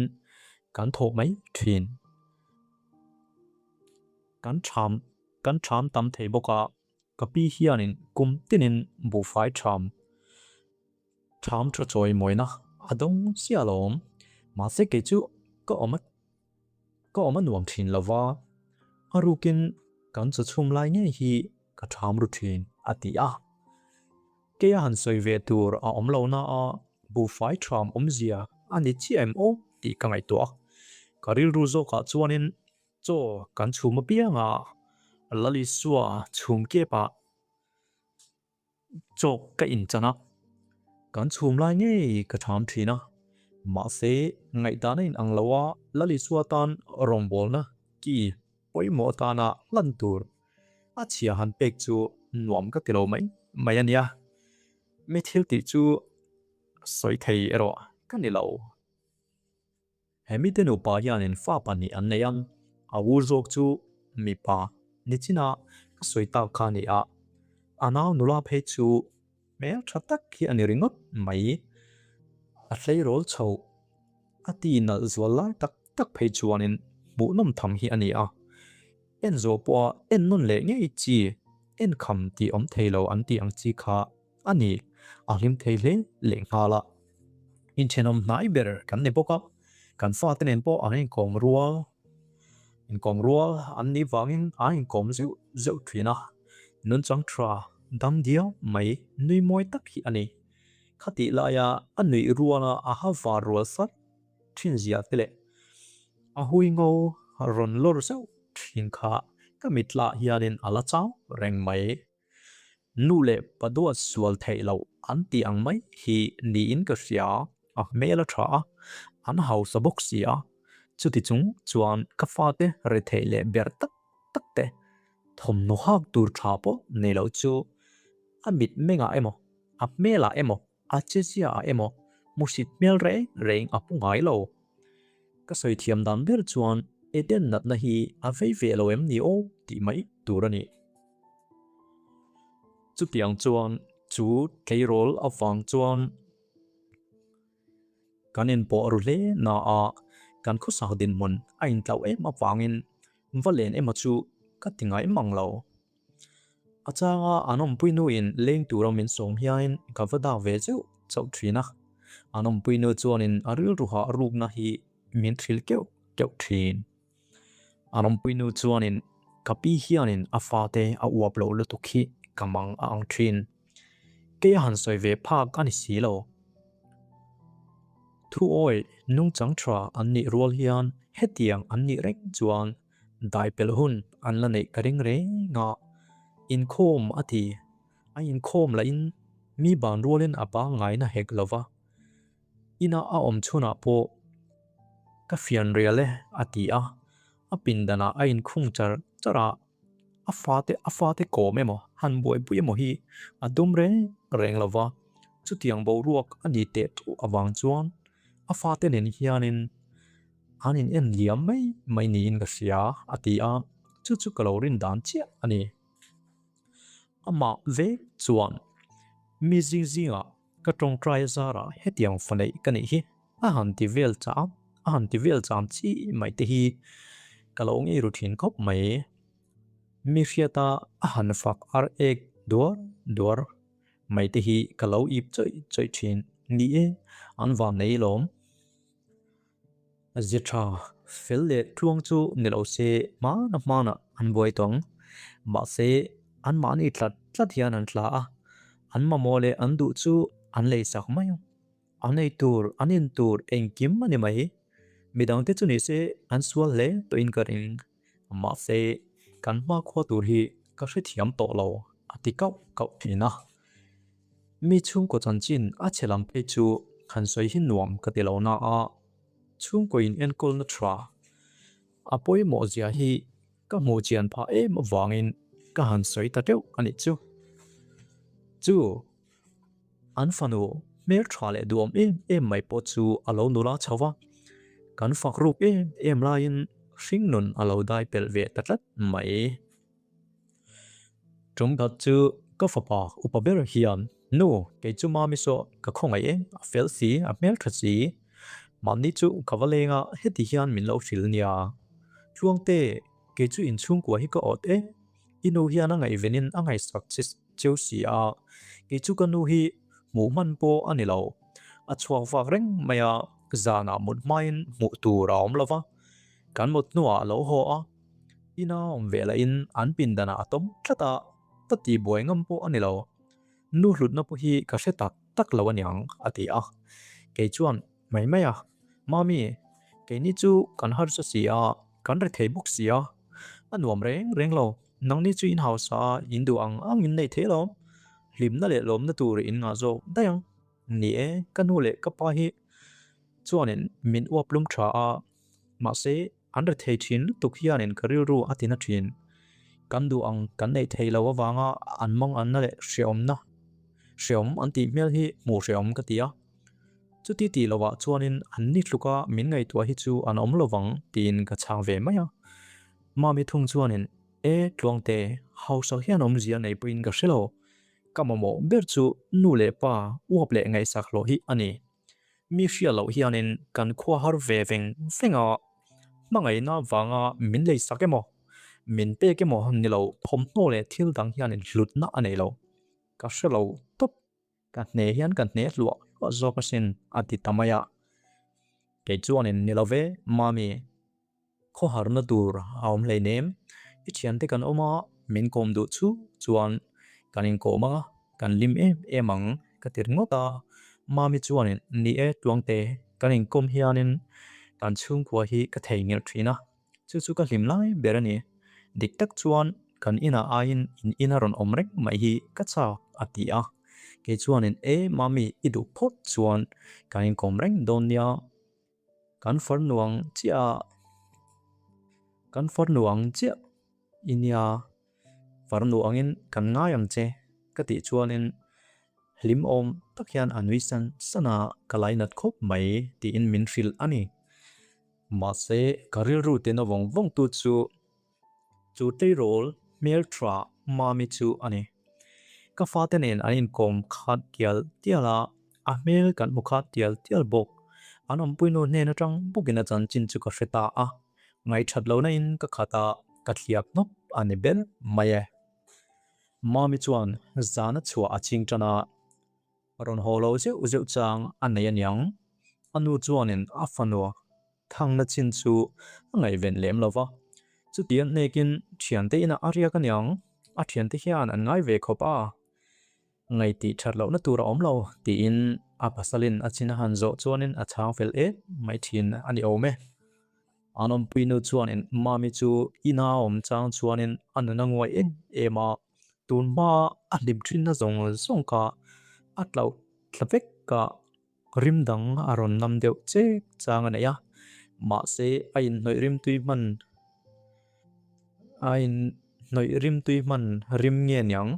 kan thawh mai ṭhin. Kan ṭham kan ṭham tam thei bawk a, ka pi hianin kum tinin buhfai ṭham Ṭham ṭha chawi mawina a dawng chiah alawm. Mahse kei chu ka awm a ka awm a nuam ṭhin lo va, a rukin kan chaw chhum lai ngei hi ka ṭham ru ṭhin a ti a. Kei a han sawi ve tur a awm lo na a, buhfai ṭham awmzia a ni chiah em aw tih ka ngaihtuah a. Ka rilru zawkah chuanin chaw kan chhum apiang a, Lalisua chhum kepah Chawk ka inchan a, kan chhum lai ngei ka ṭham ṭhin a, mahse ngaihdan a inang lo a, Lalisua tan rawngbawlna ki pawimawh atana hlan tur a chhia han pek chu nuam ka ti lo mai mai a nia, mi thil tih chu sawi thei erawh ka ni lo. He mite nupa hianin fa pahnih an nei a, a u zawk chu mipa nichina ka sawi tak kha a ni a, a nau nula phei chu hmel tha tak hi a ni ringawt mai. A tleirawl chhoh A ti nalh zual lai tak tak phei chuanin hmuhnawm tham hi a ni a. En zawh pawha en nawn leh ngei chi, en kham tih awm thei lo an tih ang chi kha a ni. A hlim thei hle lehnghal a. Inthenawm hnai ber kan ni bawk a, kan fate nen pawh an inkawm rual, inkawm rual an nih vangin an inkawm zeuh zeuh thin a. Nunchang tha dam diau mai nui mawi tak hi a ni. Khatih laia a nuih ruala a ha var rual sat thin zia te leh a hui ngo rawn lawr zeuh thin kha ka mitlah hianin a la chau reng mai. Nu leh pa duat sual theih loh an tih ang mai hi niin ka hria, a hmel a tha a, an hausa bawk si a, chuti chung chuan ka fate retheih leh ber tak tak te thawmhnaw hak tur tha pawh nei loh chu a mitmengah emaw, a hmelah emaw, a cheziaah emaw hmusit hmel reng reng a pu ngai lo. Ka sawi thiam dan ber chuan Eden natna hi a vei ve lo em ni aw tih mai tur a ni. Chutiang chuan chu tleirawl avang chuan kan inpawh ru hle na a, kan khawsak dinhmun a intlauh em avangin va len emaw chu ka ti ngai mang lo. A changa an awmpui nuin leng tura min sawm hiain ka va dak ve zeuh chauh thin a, an awmpui nu chuanin a rilru hah rukna hi min hrilh keuh keuh thin. An awmpui nu chuanin ka pi hianin a fate a uap loh lutuk hi ka mang a ang thin. Kei a han sawi ve phak a ni si lo. Thuawi nungchang tha an nih rual hian hetiang an nih reng chuan dai pelh hun an la neih ka ring reng a, inkhawm a ti. A inkhawm lahin mi ban rualin a pangngaina hek lo va, ina a awm chhunah pawh ka fian rial e a ti a, a pindanah a inkhung char char a, a fate a fate kawm emaw han buaipui emaw hi a dum reng reng lo va, chutiang boruak a ni teh tawh avang chuan a fate nen hianin An in en liam mai mai niin ka hria, a ti a, chu chu ka lo rin dan chiah a ni. Amah vek chuan mi zing zingah ka tawngtai zarah hetiang fa neih ka nih hi a han ti vel cham, a han ti vel cham chi mai te hi ka lo ngei ru thin khawp mai. Mi hriata a han fak ar ek duar duar mai te hi ka lo ip chawih chawih thin. Ni e, an van nei lawm. Zia tha fel leh tluang chu ni lo se hmana hmana an buai tawng. Mahse, anmahni tlat tlat hian an tla a, an mamawh leh an duh chu an lei sak mai ang. An ei tur, an in tur engkim a ni mai. Midangte chu ni se an sual hle tawhin ka ring. Mahse, kan hmakhua tur hi ka hrethiam tawh lo, a ti kauh kauh thin a. Mi chhungkaw chanchin a chhe lam phei chu han sawi hi nuam ka ti lo na a, chhungkaw in enkawlna tha a pawimawh zia hi ka hmuh chian phah em avangin ka han sawi ta teuh a nih chu. Chu an fanu hmel tha leh duhawm em em mai pawh chu a lo nula chho va, kan fak ruk em em laiin hringnun a lo dai pelh ve ta tlat mai. Ṭumkhat chu ka fapa upa ber hian, Nu, kei chu mami saw ka khawngaih e, a fel si, a hmelṭha si. Mahni chu ka va leng a, heti hian min lo hrilh nia. Tluangte, kei chu inchhungkua hi ka awt e. I nu hian a ngaihvenin a ngaihsak che cheu si a, kei chu ka nu hi hmuh hman pawh a ni lo. A chhuak vak reng mai a, zanah mut hmain hmuh tur a awm lo va, kan mut hnuah a lo haw a. Ina awm ve lahin an pindanah a tawm tlat a, ka tih buai ngam pawh a ni lo. Nu hlutna pawh hi ka hre tak tak lo aniang, a ti a. Kei chuan, Mai mai a, Mami, keini chu kan harsa si a, kan ri thei bawk si a, a nuam reng reng lo. Nangni chu in hausa a, in duh ang ang in nei thei alawm. Hlimna leh lawmna tur in ngah zawk daih ang. Ni e, ka nu leh ka pa hi chuanin min uap lum tha a, mahse, An ri thei thin lutuk hianin ka rilru a tina thin. Kan duh ang kan neih thei lo avanga an manganna leh hreawmna hreawm an tih hmel hi hmuh hreawm ka ti a. Chuti tih lovah chuanin an ni tluka min ngaihtuah hi chu an awm lovang tiin ka chhang ve mai a. Mami thung chuanin, E Tluangte, hausak hian awmzia nei pawhin ka hre lo. Ka mamawh ber chu nu leh pa uap leh ngaihsak hlawh hi a ni. Mi hriat loh hianin kan khua har ve veng veng a, hmangaihna vanga min leisak emaw, min pek emaw ni lo thawmhnaw leh thil dang hianin hlutna a nei lo. Ka hre lo tawp. Ka hne hian ka hne hluah hluah zawk asin a ti ta mai a. Kei chuanin ni lo ve, Mami. Khawharna tur a awm hleinem. I thiante kan awm a, min kawm duh chu chuan kan inkawm ang a, kan lim em em ang ka ti ringawt a. Mami chuanin, Ni e Tluangte, kan inkawm hianin kan chhungkua hi ka theihnghilh thin a, chu chu ka hlim lai ber a ni. Dik tak chuan kan inah aiin in ina rawn awm reng mai hi ka chak a ti a. Kei chuanin, E Mami, i duh phawt chuan kan inkawm reng dawn nia. Kan farnuang chiah kan farnuang chiah i nia, farnu angin kan ngai ang che ka tih chuanin hlim awm tak hian a nui san san a, ka lainat khawp mai tiin min hrilh a ni. Mahse ka rilru tina vawng vawng tu chu Chu tleirawl hmel tha Mami chu a ni. Ka fate nen an inkawm khat tial tial a, a hmel kan hmu khat tial tial bawk. An awmpuinu hnen atang bawkin a chanchin chu ka hre ta a, ngaihthat lohna in ka khat a, ka thliak hnawp a ni ber mai e. Mami chuan zan a chhuah a ching tan a. Rawn haw lo zeuh zeuh chang a nei aniang. A nu chuanin a fanu thangna chin chu a ngaihven lem lo va. Chuti a hnekin thiante inah a riak aniang, a thiante hian an ngai ve khawp a. Ngaih tih that lohna tur a awm lo tiin a pasalin a chin a han zawh chuanin a chhang fel em mai thin a ni awm e. An awmpui nu chuanin Mami chu ina awm chang chuanin a nun a nguai em em a. Tun hma a hlim thinna zawng zawng kha a tlauh thla vek a, rim dang a rawn nam deuh chek chang a nei a, mahse a inhnawih rim tui hman a inhnawih rim tui hman rim nge niang,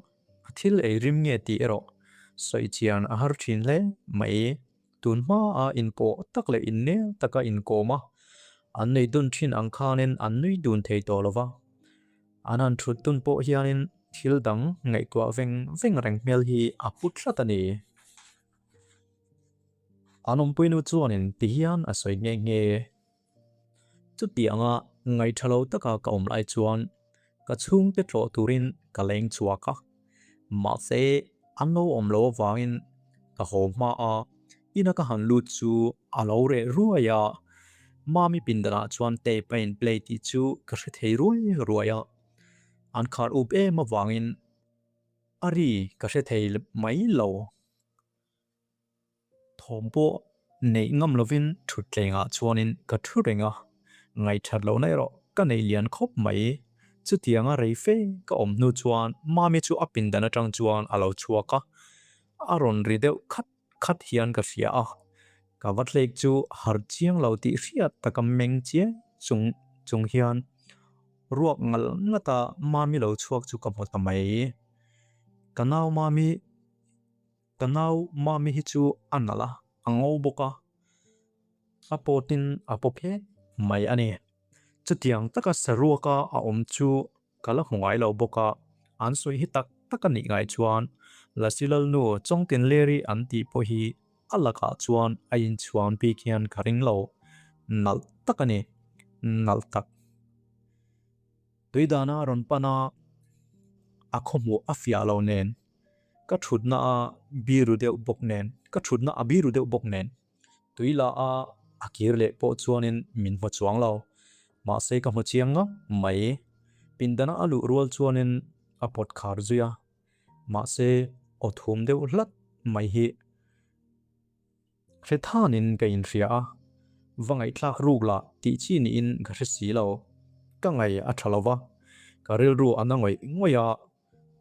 a thil ei rim nge tih erawh sawi chian a har thin hle mai. Tun hma a inpawh tak leh innel taka inkawm a, an nui dun thin ang khanin an nui dun thei tawh lo va. An han thut dun pawh hianin thil dang ngaihtuah veng veng reng hmel hi a pu tlat a ni. An awmpuinu chuanin ti hian a sawi nghe nghe. Chutianga ngaihṭha lo taka ka awm lai chuan ka chhungte tlawh turin ka leng chhuak a, mahse an lo awm lo avangin ka haw hma a, ina ka han lut chu a lo reh ruai a, Mami pindanah chuan tape a in play tih chu ka hre thei ruai ruai a, an khar up em avangin a ri ka hre thei mai lo. Thawm pawh neih ngam lovin thutthlengah chuanin ka thu reng a, ngaihthat lohna erawh ka nei lian khawp mai. Chutianga rei fe ka awm hnu chuan Mami chu a pindan atang chuan a lo chhuak a, a rawn ri deuh khat khat hian ka hria a, ka va thlek chu harh chiang lo tih hriat taka meng chiang chung chung hian ruak ngal ngata Mami lo chhuak chu ka hmu ta mai. Ka nau Mami. Ka nau Mami hi chu a nalh a, a ngo bawk a, a pawtin a paw phet mai a ni. Chutiang taka saruaka a awm chu ka la hmu ngai lo bawk a, an sawi hi tak tak a nih ngai chuan Lasi Lalnu Chawngtinleri an tih pawh hi a lakah chuan a inchhuan bik hian ka ring lo. Nalh tak a ni, nalh tak. Tuidana rawn pan a, a khawhmuh a fiah lo nen. Ka thutna a biru deuh bawk nen, ka thutna a biru deuh bawk nen. Tui la a a kir leh pawh chuanin min hmu chuang lo. Mahse ka hmu chiang ngam mai. Pindana a luh rual chuanin a pawt khar zui a. Mahse aw thum deuh hlat mai hi. Hre thanin ka inhria a, va ngaihthlak ruk lah tih chi niin ka hre si lo. Ka ngaih a tha lo va, ka rilru a na ngawih ngawih a,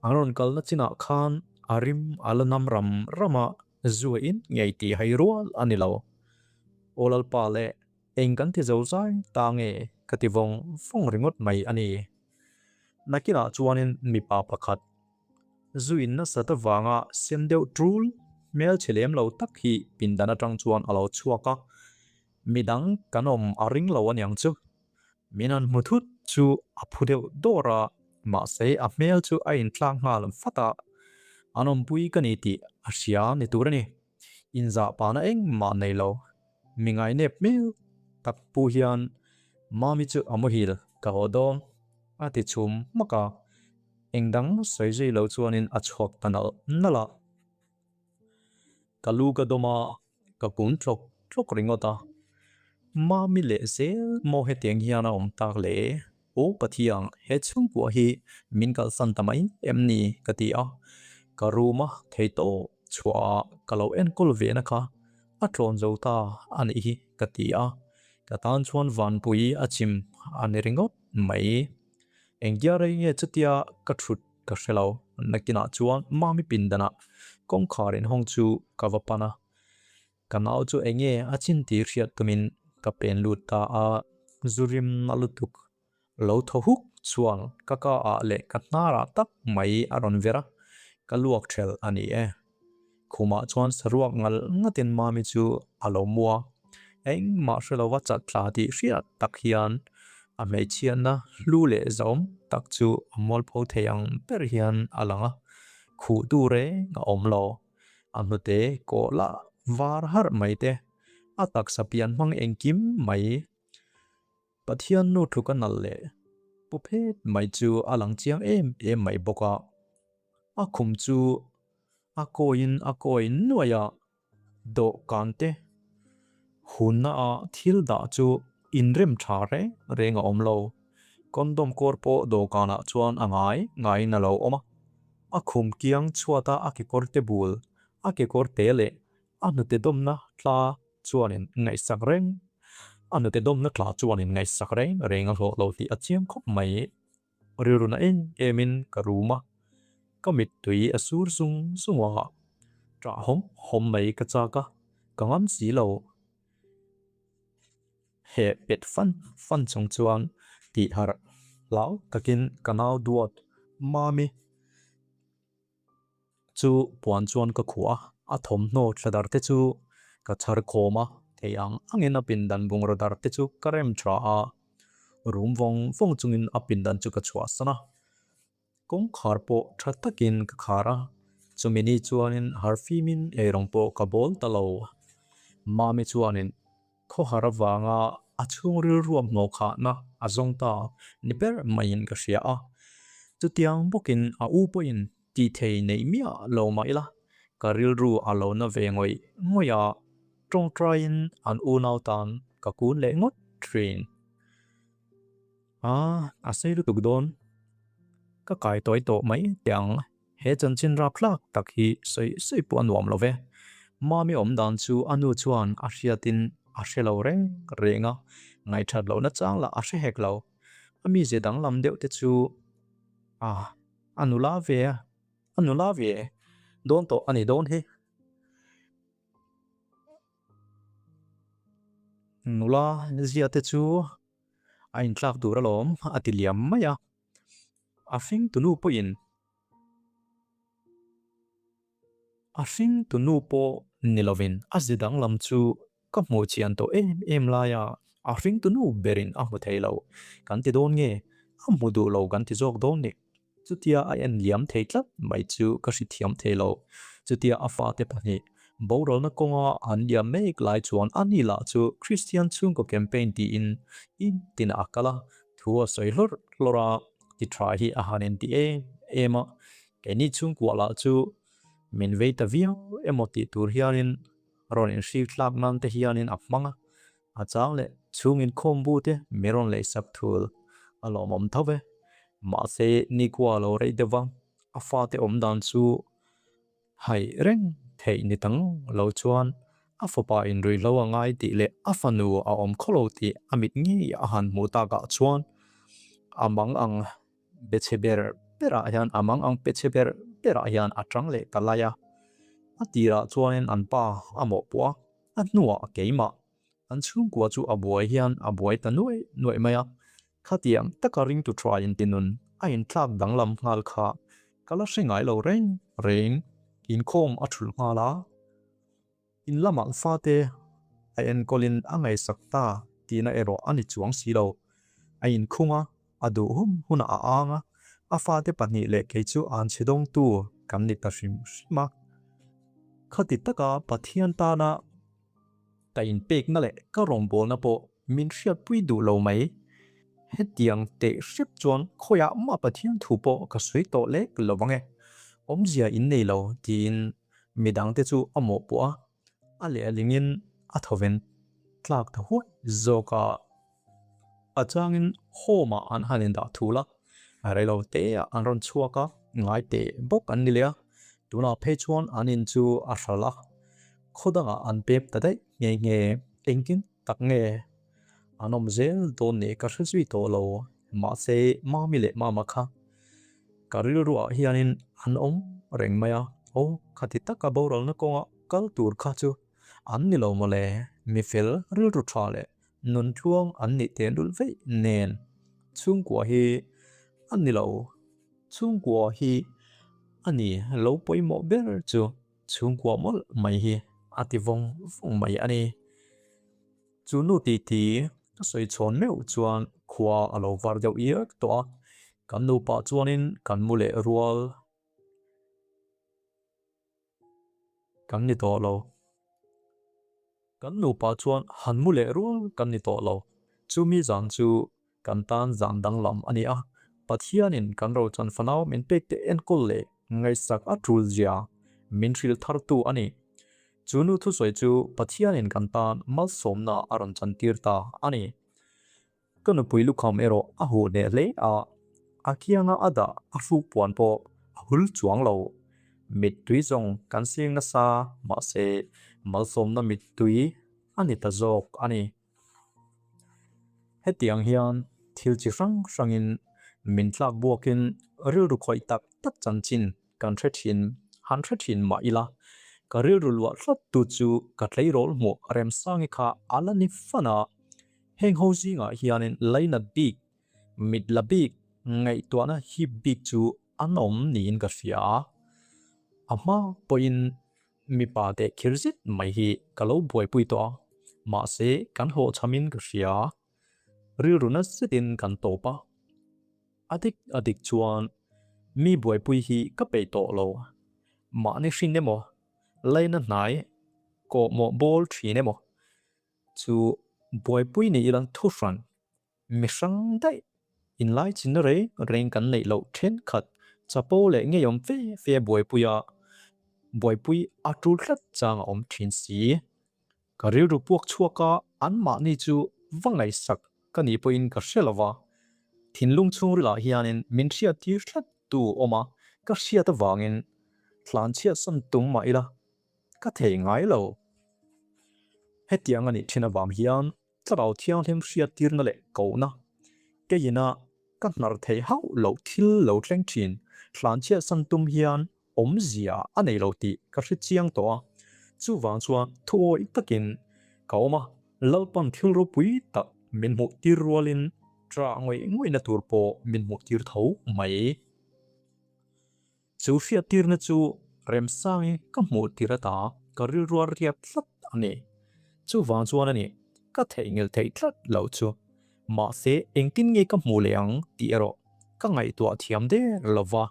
an rawn kalna chinah khan a rim a la nam ram ram a, zu a in ngei tih hai rual a ni lo. Aw Lalpa leh eng kan ti zo zai ta nge ka ti vawng vawng ringawt mai a ni. Nakinah chuanin mipa pakhat Zu in nasat avanga sem deuh tul hmel chhe lem lo tak hi pindan atang chuan a lo chhuak a, midang kan awm a ring lo aniang chu. Min han hmu thut chu a phu deuh dawr a, mahse a hmel chu a inthlak nghal vat a, an awmpui ka ni tih a hria ni tur a ni. Inzahpahna engmah nei lo, mi ngainep hmel tak pu hian Mami chu a muhil ka haw dawn a ti chhum hmak a, engdang sawi zui lo chuanin a chhuak ta nalh nalh a. Ka lu ka dawm a, ka kun tlawk tlawk ringawt a. Mami leh zel maw hetiang hian a awm tak le? Aw Pathiang, he chhungkua hi min kalsan ta mai em ni? ka ti a. Ka room a thei tawh chhuah a ka lo enkawl ve na kha a tlawn zo ta a nih hi ka ti a. Ka tan chuan vanpui a chim a ni ringawt mai. Engtia rei nge chutia ka thut ka hre lo. Nakinah chuan Mami pindanah kawngkhar inhawng chu ka va pan a. Ka nau chu enge a chin tih hriat tumin ka pen lut ta a, zu rim na lutuk lo thaw huk chuan ka ka ah leh ka hnar ah tak mai a rawn ver a, ka luak thelh a ni e. Khumah chuan saruak ngal ngatin Mami chu a lo mu a, engmah hre lova chat tla tih hriat tak hian a hmeichhiatna hlu leh zahawm tak chu a mualpho thei ang ber hian a lang a, khuh tu reng a awm lo. A hnute kawh lah var harh mai te, a taksa pian hmang engkim mai. Pathian nu tluk a nalh leh pu phet mai chu a lang chiang em em mai bawk a. A khum chu a kawiin a kawi nuaih a, dawhkan te hunna a thil dah chu inrem tha reng reng a awm lo. Condom kawr pawh dawhkanah chuan a ngai ngaiin a lo awm a. A khum kiang chhuata a kekawr te bul, a kekawr te leh a hnute dawmna tla chuanin ngaihsak reng a hnute dawmna tla chuanin ngaihsak reng reng a hlawh lo tih a chiang khawp mai. Rilru na em emin ka rum a, ka mittui a sur zung zung a, ṭah hawm hawm mai ka chak a, ka ngam si lo. Heh pet fan fan chung chuan tih harh hlau takin ka nau duat Mami chu puan chuan ka khuh a, a thawmhnaw thla dar te chu ka chhar khawm a, thei ang angin a pindan bungraw dar te chu ka rem tha a, rum vawng vawng chungin a pindan chu ka chhuahsan a. Kawngkhar pawh tha takin ka khar a, chumi ni chuanin harfimin eirawng pawh ka bawl ta lo. Mami chuanin khawhar avanga a chhungril ruam hnawh khahna a zawng ta ni ber maiin ka hria a. Chutiang bawkin a u pawhin tih thei neih miah lo mah ila, ka rilru a lo na ve ngawih ngawih a, tawngtaiin an unau tan ka kun leh ngawt thin. A, a sei lutuk dawn. Ka kai tawi tawh mai teh ang. He chanchin rapthlak tak hi sawi sawi pawh a nuam lo ve. Mami awm dan chu a nu chuan a hriatin a hre lo reng reng a, ngaihthat lohna chang lah a hre hek lo. A mize danglam deuh te chu a, a nula ve a, a nula ve dawn tawh a ni dawn hi. Nula zia te chu A intlak tur alawm a ti liam mai a, a hring tunu pawhin a hring tunu pawh ni lovin a zi danglam chu ka hmuh chian tawh em em lai a, a hring tunu berin a hmu thei lo kan ti dawn nge a hmu duh lo kan ti zawk dawn ni. Chutia a en liam thei tlat mai chu ka hrethiam thei lo. Chutia a fate pahnih boralna kawnga an liam mek lai chuan a ni lah chu Kristian chhungkaw campaign tiin in tinah a kal a, thu a sawi hlawrh hlawrh a, ti tha hi a han inti em em a. Keini chhungkua lah chu min vei ta viau emaw tih tur hianin rawn inhrik tlak nan te hianin a hmang a, A chang leh chhung inkhawm bu te mi rawn lei sak thul a lawmawm tho ve. Mahse nikhua a lo rei deuh va, a fate awm dan chu haih reng theih ni tang lo chuan a fapa inruihlo a ngai tih leh a fanu a awm khaw lo tih a mit ngei a han hmuh takah chuan a mang ang be chhe ber berah hian a mang ang pe chhe ber berah hian a tang leh ta lai a. A tirah chuanin an pa a mawhpuah a. A hnuah keimah an chhungkua chu a buai hian a buai ta nuaih nuaih mai a, khatiang taka ringtu tha intinun a inthlak danglam nghal kha ka la hre ngai lo reng reng. Inkhawm a thulh nghal a, in lamah fate a enkawlin a ngaihsak ta tihna erawh a ni chuang si lo. A inkhung a, a duh hum hunah a ang a, a fate pahnih leh kei chu an chhe dawngtu kan ni ta hrim hrim a. Khati taka Pathian tana ka inpekna leh ka rawngbawlna pawh min hriatpui duh lo mai. Hetiang teh hrep chuan khawiah mah Pathian thu pawh ka sawi tawh lek lo vang e. Awmzia in nei lo tiin midangte chu a mawhpuah a, a lehlingin a thawven tlak ta huai zawk a. A changin home ah an han indah thul a, reilo te ah an rawn chhuak a, ngai teh bawk an ni leh a, tunah phei chuan an in chu a hral a, khaw dangah an pem ta daih nghe nghe, engtin tak nge an awm zel dawn nih ka hre zui tawh lo, mahse Mami leh Mama kha ka rilruah hianin an awm reng mai a, aw khati taka boralna kawnga kal tur kha chu an ni lo mawle, mi fel rilru tha leh Nun tluang an nih teh lul veih nen chhungkua hi a ni lo. Chhungkua hi a ni lo pawimawh ber chu chhungkua mawlh mai hi a ti vawng vawng mai a ni. Chu nu titi a sawi chhawn meuh chuan khua a lo var deuh iak tawh a, kan nupa chuanin kan mu leh rual. Kan ni tawh lo. Kan nupa chuan han mu leh rual kan ni tawh lo. Chumi zan chu kan tan zan danglam a ni a. Pathianin kan rochan fanau min pek te enkawl leh ngaihsak a tul zia min hrilh thartu a ni. Chu nu thusawi chu Pathianin kan tan malsawmna a rawn chantir ta a ni. Ka nupui lukham erawh a huh hneh hle a, a kianga a dah a hruk puan pawh a hul chuang lo. Mittui zawng kan seng nasa, mahse malsawmna mittui a ni ta zawk a ni. Hetiang hian thil chi hrang hrangin min tlak buakin rilru khawih tak tak chanchin kan hre thin, han hre thin mah ila, ka rilru luah tlat tu chu ka tleirawl hmuh Remsangi kha a la ni fan a, heng ho zingah hianin lainat bik, mit la bik, ngaihtuahna hip bik chu an awm niin ka hria a, a hma pawhin mipa teh khir zet mai hi ka lo buaipui tawh a, mahse kan hlawhchhamin ka hria, rilru na zetin kan tawp a. A dik a dik chuan mi buaipui hi ka peih tawh lo. Mahni hrin emaw, laina hnai kawhmawh bawl thin emaw chu buaipui ni ila thuhran mi hrang daih inlai chinna reng reng kan neih loh thenkhat chapo leh ngeiawm fe fe buaipui a buaipui a tul tlat chang a awm thin si. Ka rilru puak chhuak a, anmahni chu va ngaihsak ka nih pawhin ka hre lo va. Thinlung chhungrilah hianin min hriattir tlat tu awm a, ka hriat avangin tlanchhiatsan tum mah ila ka thei ngai lo. Hetiang a nih thin avang hian Thlarau Thianghlim hriattirna leh kohna keiin a ka hnar theih hauh loh thil lo thleng thin tlanchhiatsan tum hian awmzia a nei lo tih ka hre chiang tawh a, chuvang chuan thuawih takin ka awm a, Lalpan thil ropui tak min hmuh tir rualin ṭah ngawih ngawihna tur pawh min hmuh tir tho mai. Chu hriattirna chu Remsangi ka hmuh tir ata ka rilru a riat tlat a ni. Chuvang chuan a ni, ka theihnghilh theih tlat loh chu. Mahse engtin nge ka hmuh leh ang tih erawh ka ngaihtuah thiam der lo va.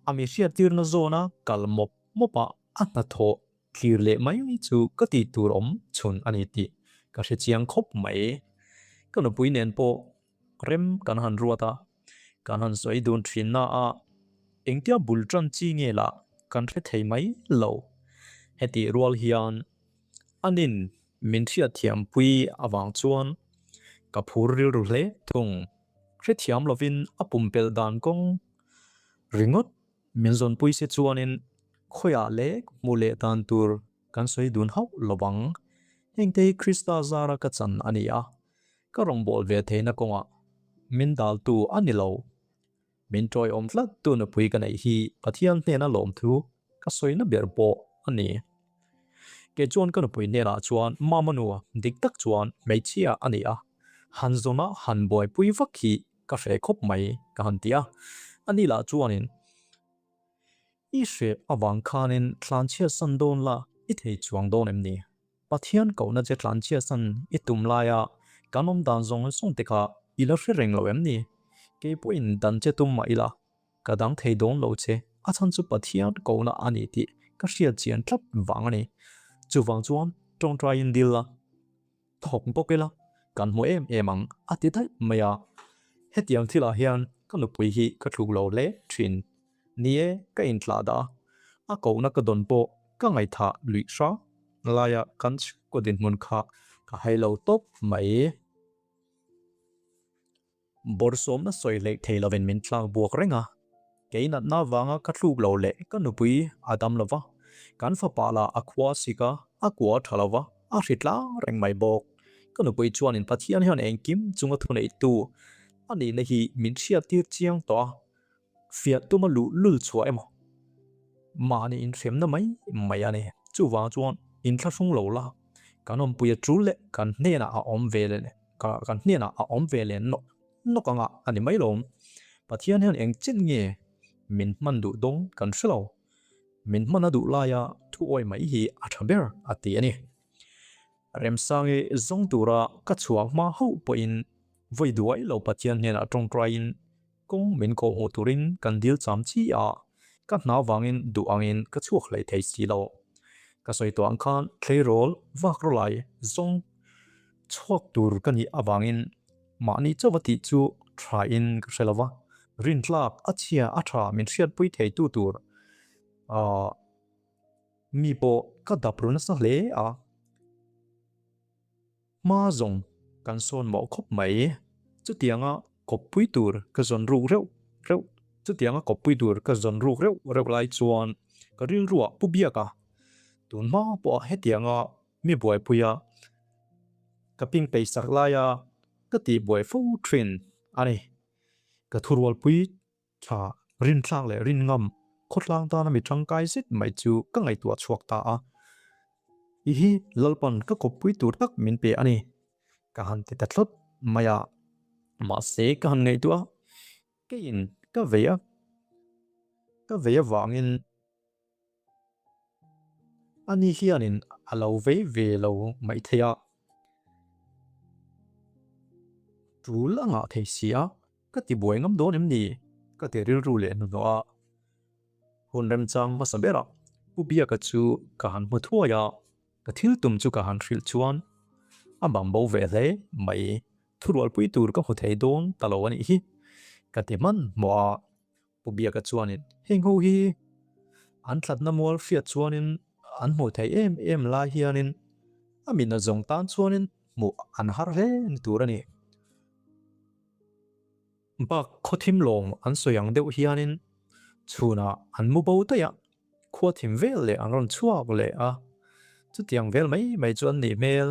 A mi hriattirna zawna kal mawp mawp a a hnathawh thlir leh mai chu ka tih tur awm chhun a ni tih ka hre chiang khawp mai. Ka nupui nen pawh rem kan han ruat a, kan han sawi dun thin na a, engtia bul tan chi nge lah kan hre thei mai lo. Hetih rual hian anin min hriatthiampui avang chuan ka phur rilru hle thung. Hrethiam lovin a pumpelh dan kawng ringawt min zawnpui se chuanin khawiah leh hmuh leh dan tur kan sawi dun hauh lo vang. Hengte hi Krista zara ka chan a ni a, ka rawngbâwl ve theihna kawngah min daltu a ni lo. Min ṭawiawm tlat tu nupui ka neih hi Pathian hnena lawmthu ka sawina ber pawh a ni. Kei chuan ka nupui hnenah chuan Mama nu dik tak chuan hmeichhia a ni a, han zawna han buaipui vak hi ka hreh khawp mai ka han ti a. Ani lah chuanin I hreh avang khanin tlanchhiatsan dawn la i thei chuang dawn em ni? Pathian kohna che tlanchhiatsan i tum laia kan awm dan zawng zawng te kha i la hre reng lo em ni? Kei pawhin dan che tum mah ila ka dang thei dawn lo che, a chhan chu Pathian kohna a ni tih ka hriat chian tlat vang a ni. Chuvang chuan tawngtaiin dil la, thawk bawk ila, kan hmu em em ang a ti daih mai a. Hetiang thilah hian ka nupui hi ka tluk lo hle thin. Ni e, ka intlah dah a, a kohna ka dawn pawh ka ngaihthah luih hram laia kan chhungkaw dinhmun kha ka hai lo tawp mai. Bawrhsawmna sawi hleih thei lovin min tlak buak reng a, kei natna avanga ka thluk lo leh ka nupui a dam lo va, kan fapa lah a khua sik a, a kua a tha lo va, a hri tlang reng mai bawk. Ka nupui chuanin Pathian hian engkim chunga thuneihtu a nihna hi min hriattir chiang tawh a, Fiah tuma luh lul chhuah emaw? Mahni inhremna mai mai a ni. Chuvang chuan inthlahrung lo la, kan awmpuia tul leh kan hnenah a awm ve leh kan hnenah a awm ve leh nawk nawk anga a ni mai lo. Pathian hian eng chin nge min hman duh dawn kan hre lo. Min hman a duh laia thu awi mai hi a tha ber a ti a ni. Remsangi zawng tura ka chhuah hma hauh pawhin vawi duai lo Pathian hnenah tawngtaiin Kawng min kawh hmuh turin kan dil cham chi a, ka hna vangin duh angin ka chhuak hlei thei si lo. Ka sawi tawh ang khan tleirawl vak rawlai zawng chhuak tur ka nih avangin mahni chauh a tih chu tha in ka hre lo va, rintlak a chhia a tha min hriatpui theitu tur mi pawh ka dap ru nasa hle a. Hma zawng kan sawn mawh khawp mai. Chutianga kawppui tur ka zawn ruk reuh reuh Chutianga kawppui tur ka zawn ruk reuh reuh lai chuan ka rilruah pu biak a, tun hma pawha hetianga mi buaipuia ka ping peisak laia ka tihbuai fo thin a ni. Ka thurualpui Tha, rinthlak leh rinngam, khawtlang tana mi tangkai zet mai chu ka ngaihtuah chhuak ta a. I hi Lalpan ka kawppui tur tak min pe a ni. Ka han ti ta thlawt mai a. Mahse ka han ngaihtuah a, keiin ka vei a, ka vei avangin Ani hianin a lo vei ve lo maithei a, tul a ngah thei si a, ka ti buai ngam dawn em ni? Ka ti rilru leh hnuhnawh a. Hun remchang hmasa berah Pu Biaka chu ka han hmu thuai a, ka thil tum chu ka han hrilh chuan a bang bo ve hle mai. Thurualpui tur ka hmu thei dawn ta lo a nih hi, ka ti hmanhmawh a. Pu Biaka chuanin heng ho hi an tlatna mual hriat chuanin an hmuh theih em em lai hianin a mina zawng tan chuanin hmuh an har hle ni tur a ni. Bak khawthim lawm an sawi ang deuh hianin chhunah an mu bo daih a, khua thim vel leh an rawn chhuak leh a, chutiang vel mai mai chu an nih hmel.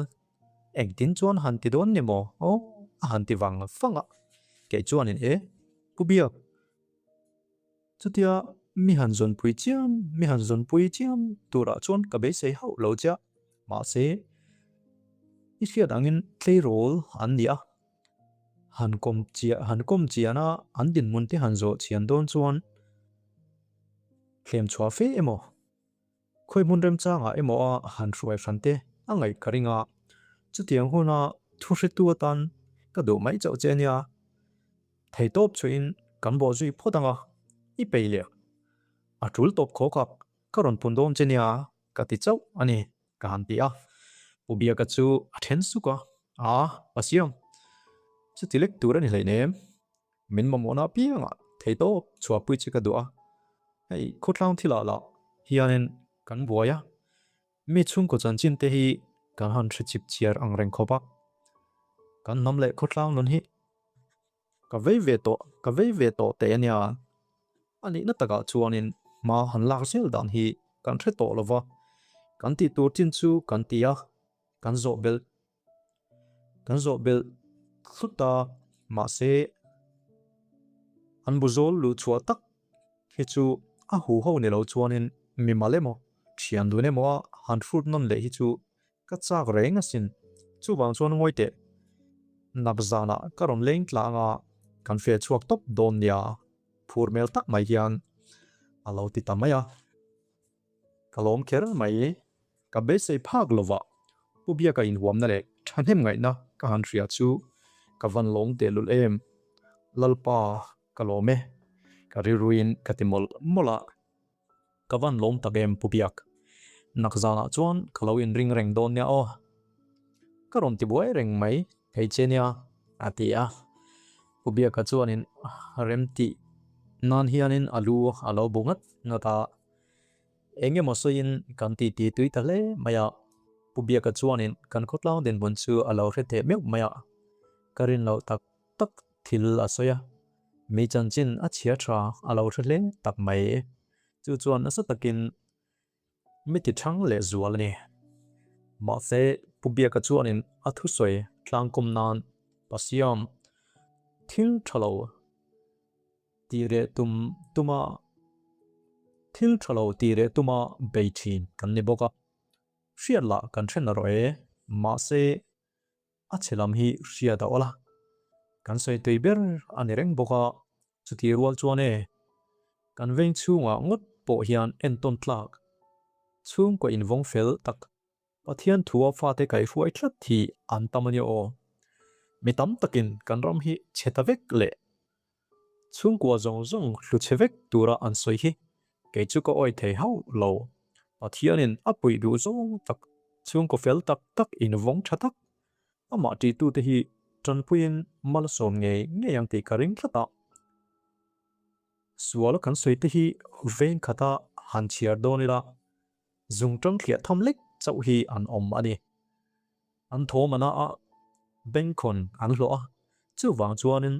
Engtin chuan han ti dawn ni maw? Aw, a han ti vang vang a. Kei chuanin e, Pu Biak, chutia mi han zawnpui chiam, mi han zawnpui chiam turah chuan ka beisei hauh lo che a. Mahse, i hriat angin tleirawl an ni a, han kawm chiah, han kawm chian a, an dinhmun te han zawh chian dawn chuan thlem chhuah fe emaw? Khawi hmun remchangah emaw a han hruai hran te a ngaih ka ring a, chutiang huna thu hretu atan ka duh mai chauh che ania. Theitawp chuin kan bawh zui phawt ang a, i pei leh a tul tawp khawk a, ka rawn pun dawn che nia ka ti chauh a ni ka han ti a. Pu Biaka chu a then suk a, Aa, Pasiam, chuti lek tur a ni hleinem. Min mamawhna apiangah theitawp chhuahpui che ka duh a, hei khawtlang thilah lah hianin kan buai a, mi chhungkaw chanchin te hi kan han hre chip chiar ang reng khawp a, kan hnam leh khawtlang nun hi ka vei ve tawh ka vei ve tawh teh a nia, a nihna takah chuanin hma han lak zel dan hi kan hre tawh lo va, kan tih tur chin chu kan ti a, kan zawh belh Kan zawh belh thlut a, mahse an bu zawl luh chhuah tak hi chu a huho ni lo chuanin mimal emaw thian dun emaw a han hrut nawn leh hi chu ka chak reng asin. Chuvang chuan ngawi teh, nak zanah ka rawn leng tlang a, kan feh chhuak tawp dawn nia, phur hmel tak mai hian a lo ti ta mai a. Ka lawm kher mai, ka beisei phak lovah Pu Biaka inhuamna leh thahnem ngaihna ka han hria chu ka van lawm tehlul em. Lalpa, ka lawm e, ka rilruin ka ti mawlh mawlh a. Ka van lawm tak em Pu Biak. Nak zanah chuan ka lo inring reng dawn nia aw. Ka rawn ti buai reng mai thei che nia, a ti a. Pu Biaka chuanin rem tih nan hianin a lu a lo bu ngat ngat a. Eng emaw sawiin kan titi tui ta hle mai a. Pu Biaka chuanin kan khawtlang dinhmun chu a lo hre teh meuh mai a. Ka rin loh tak tak thil a sawi a, mi chanchin a chhia tha a lo hre hle tak mai. Chu chuan nasa takin mi ti thang leh zual a ni. Mahse, Pu Biaka chuanin a thusawi tlangkawm nan Pasiam thil tha lo tih reh tum tuma thil tha lo tih reh tuma bei thin kan ni bawk a, hriat lah kan hre na rawh e. Mahse, A chhe lam hi hriat a awl a, kan sawi tui ber a ni reng bawk a, chutih rual chuan e, kan veng chhungah ngawt pawh hian entawn tlak, chhungkaw invawng fel tak, Pathian thua fate kaihruai tlat hi an tam a nia aw. Mi tam takin kan ram hi chhe ta vek leh Chhungkua zawng zawng hlu chhe vek tura an sawi hi kei chu ka awi thei hauh lo. Pathianin a puih duh zawng tak, chhungkaw fel tak tak invawng tha tak, amah ṭihtute hi ṭanpuiin malsawm ngei ngei ang tih ka ring tlat a. Sual kan sawi te hi veng khata han chhiar dawn ila, zung ṭang thliah tham lek chauh hi an awm a ni. An thawm a na a, bengkhawn an hlawh a, chuvang chuanin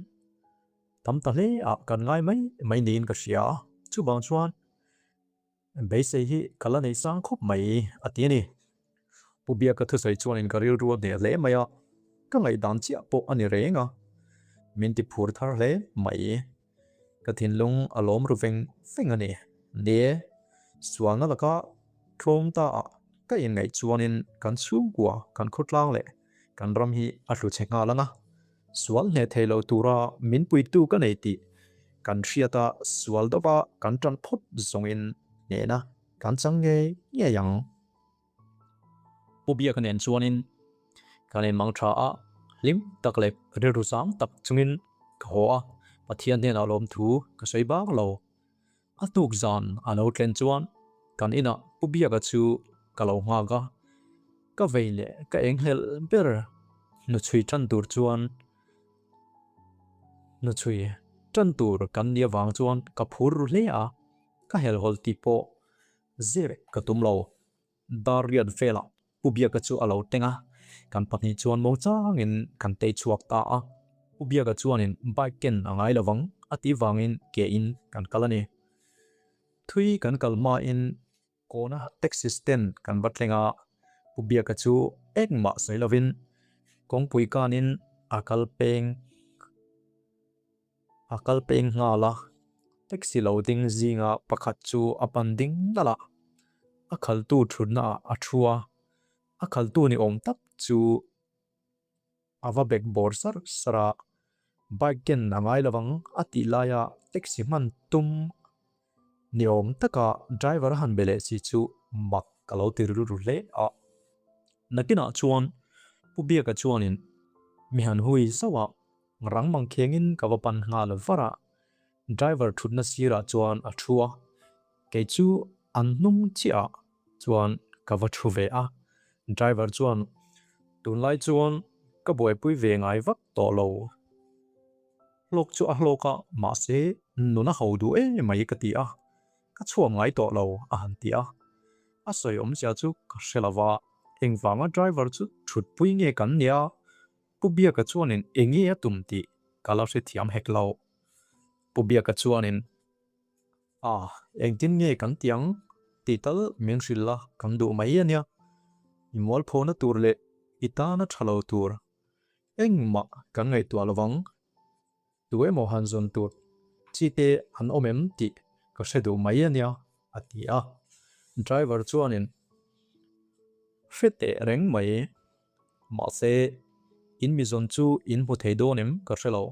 tam ta hle ah kan ngai mai mai niin ka hria a, chuvang chuan beisei hi ka la nei sang khawp mai a ti a ni. Pu Biaka thusawi chuanin ka rilru a hneh hle mai a, ka ngaihdan chiah pawh a ni reng a, min ti phur thar hle mai. Ka thinlung a lawm ru veng veng a ni. Ni e, sualna laka tlawm ta ah ka inngaih chuanin kan chhungkua, kan khawtlang leh kan ram hi a hlu chhe nghal ang a. Sual hneh thei lo tura min puitu ka nei tih kan hriat a, sual deuha kan tan phawt zawngin hnehna kan chang ngei ngei ang. Pu Biaka nen chuanin kan inmang tha a, hlim tak leh rilru zang tak chungin ka haw a, Pathian hnenah lawmthu ka sawi bak lo. A tuk zan a lo tlen chuan kan inah Pu Biaka chu ka lo nghak a, ka vei leh ka enghlelh ber hnuchhui tan tur chuan hnuchhui tan tur kan nih avang chuan ka phur ru hle a, ka helhawlh tih pawh Zir ka tum lo. Dar riat velah Pu Biaka chu a lo teng a, kan pahnih chuan mo changin kan tei chhuak ta a. Pu Biaka chuanin bike ken a ngai lovang a tih vangin ke in kan kal a ni. Thui kan kal hmain kawna taxi stand kan va thleng a, Pu Biaka chu engmah sawi lovin kawngpui kanin a kal peng. A kal peng nghal a, taxi lo ding zinga pakhat chu a pan ding nalh a, a khaltu thutna ah a thu a, a khaltu ni awm tak chu a va bek bawr sar sar a, bike ken a ngai lovang a tih laia taxi hman tum ni awm taka driver a han be leh si chu mak ka lo ti rilru hle a. Nakinah chuan Pu Biaka chuanin mi han hui zauh a. Rang mang khengin ka va pan nghal var a, driver thutna sirah chuan a thu a, kei chu an hnung chiah ah chuan ka va thu ve a, driver chuan tunlai chuan ka buaipui ve ngai vak tawh lo, hlawk chu a hlawk a mahse nun a ho duh em mai ka ti a, ka chhuak ngai tawh lo a han ti a, a sawi awmzia chu ka hre lo va, engvanga driver chu thutpui nge kan nia Pu Biaka chuanin enge a tum tih ka la hrethiam hek lo. Pu Biaka chuanin, A, engtin nge kan ti ang? tih tal min hrilh la kan duh mai a nia. I mualphona tur leh i tana tha lo tur engmah kan ngaihtuah lovang. Tu emaw han zawn tur chi te an awm em tih ka hre duh mai a nia, a ti a. Driver chuanin, Hre teh reng mai. Mahse, in mi zawn chu in hmu thei dawn em ka hre lo.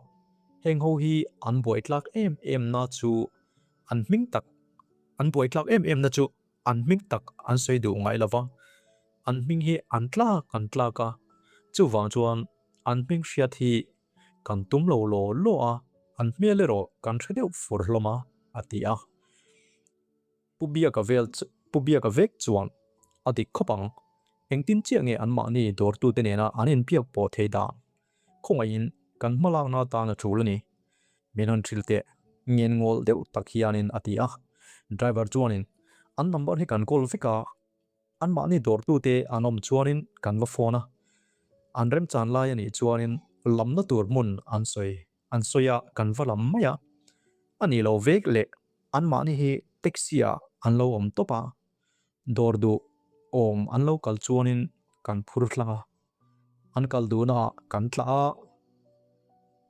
Heng ho hi an buaitlak em em na chu an hming tak, an buaitlak em em na chu an hming tak an sawi duh ngai lo va. An hming hi an tlak an tlak a, chuvang chuan an hming hriat hi kan tum lo law law a, an hmel erawh kan hre deuh fur hlawm a, a ti a. Pu Biaka vel Pu Biaka vek chuan a dik khawp ang. Engtin chiah nge anmahni dawrtute nena an inbiak pawh thei dan? Khawngaihin kan hmalakna atan a tul a ni. Min han hrilh teh. Ngen ngawl deuh tak hianin a ti a. Driver chuanin, An number hi kan call vek a, anmahni dawrtute an awm chuanin kan va phone a. An remchan lai a nih chuanin lamna tur hmun an sawi an sawi a, kan va lam mai a. A nih lo vek leh anmahni hi taxi ah an lo awm tawp a, dawr duh awm an lo kal chuanin kan phur hlang a. An kal duhnaah kan tlah a,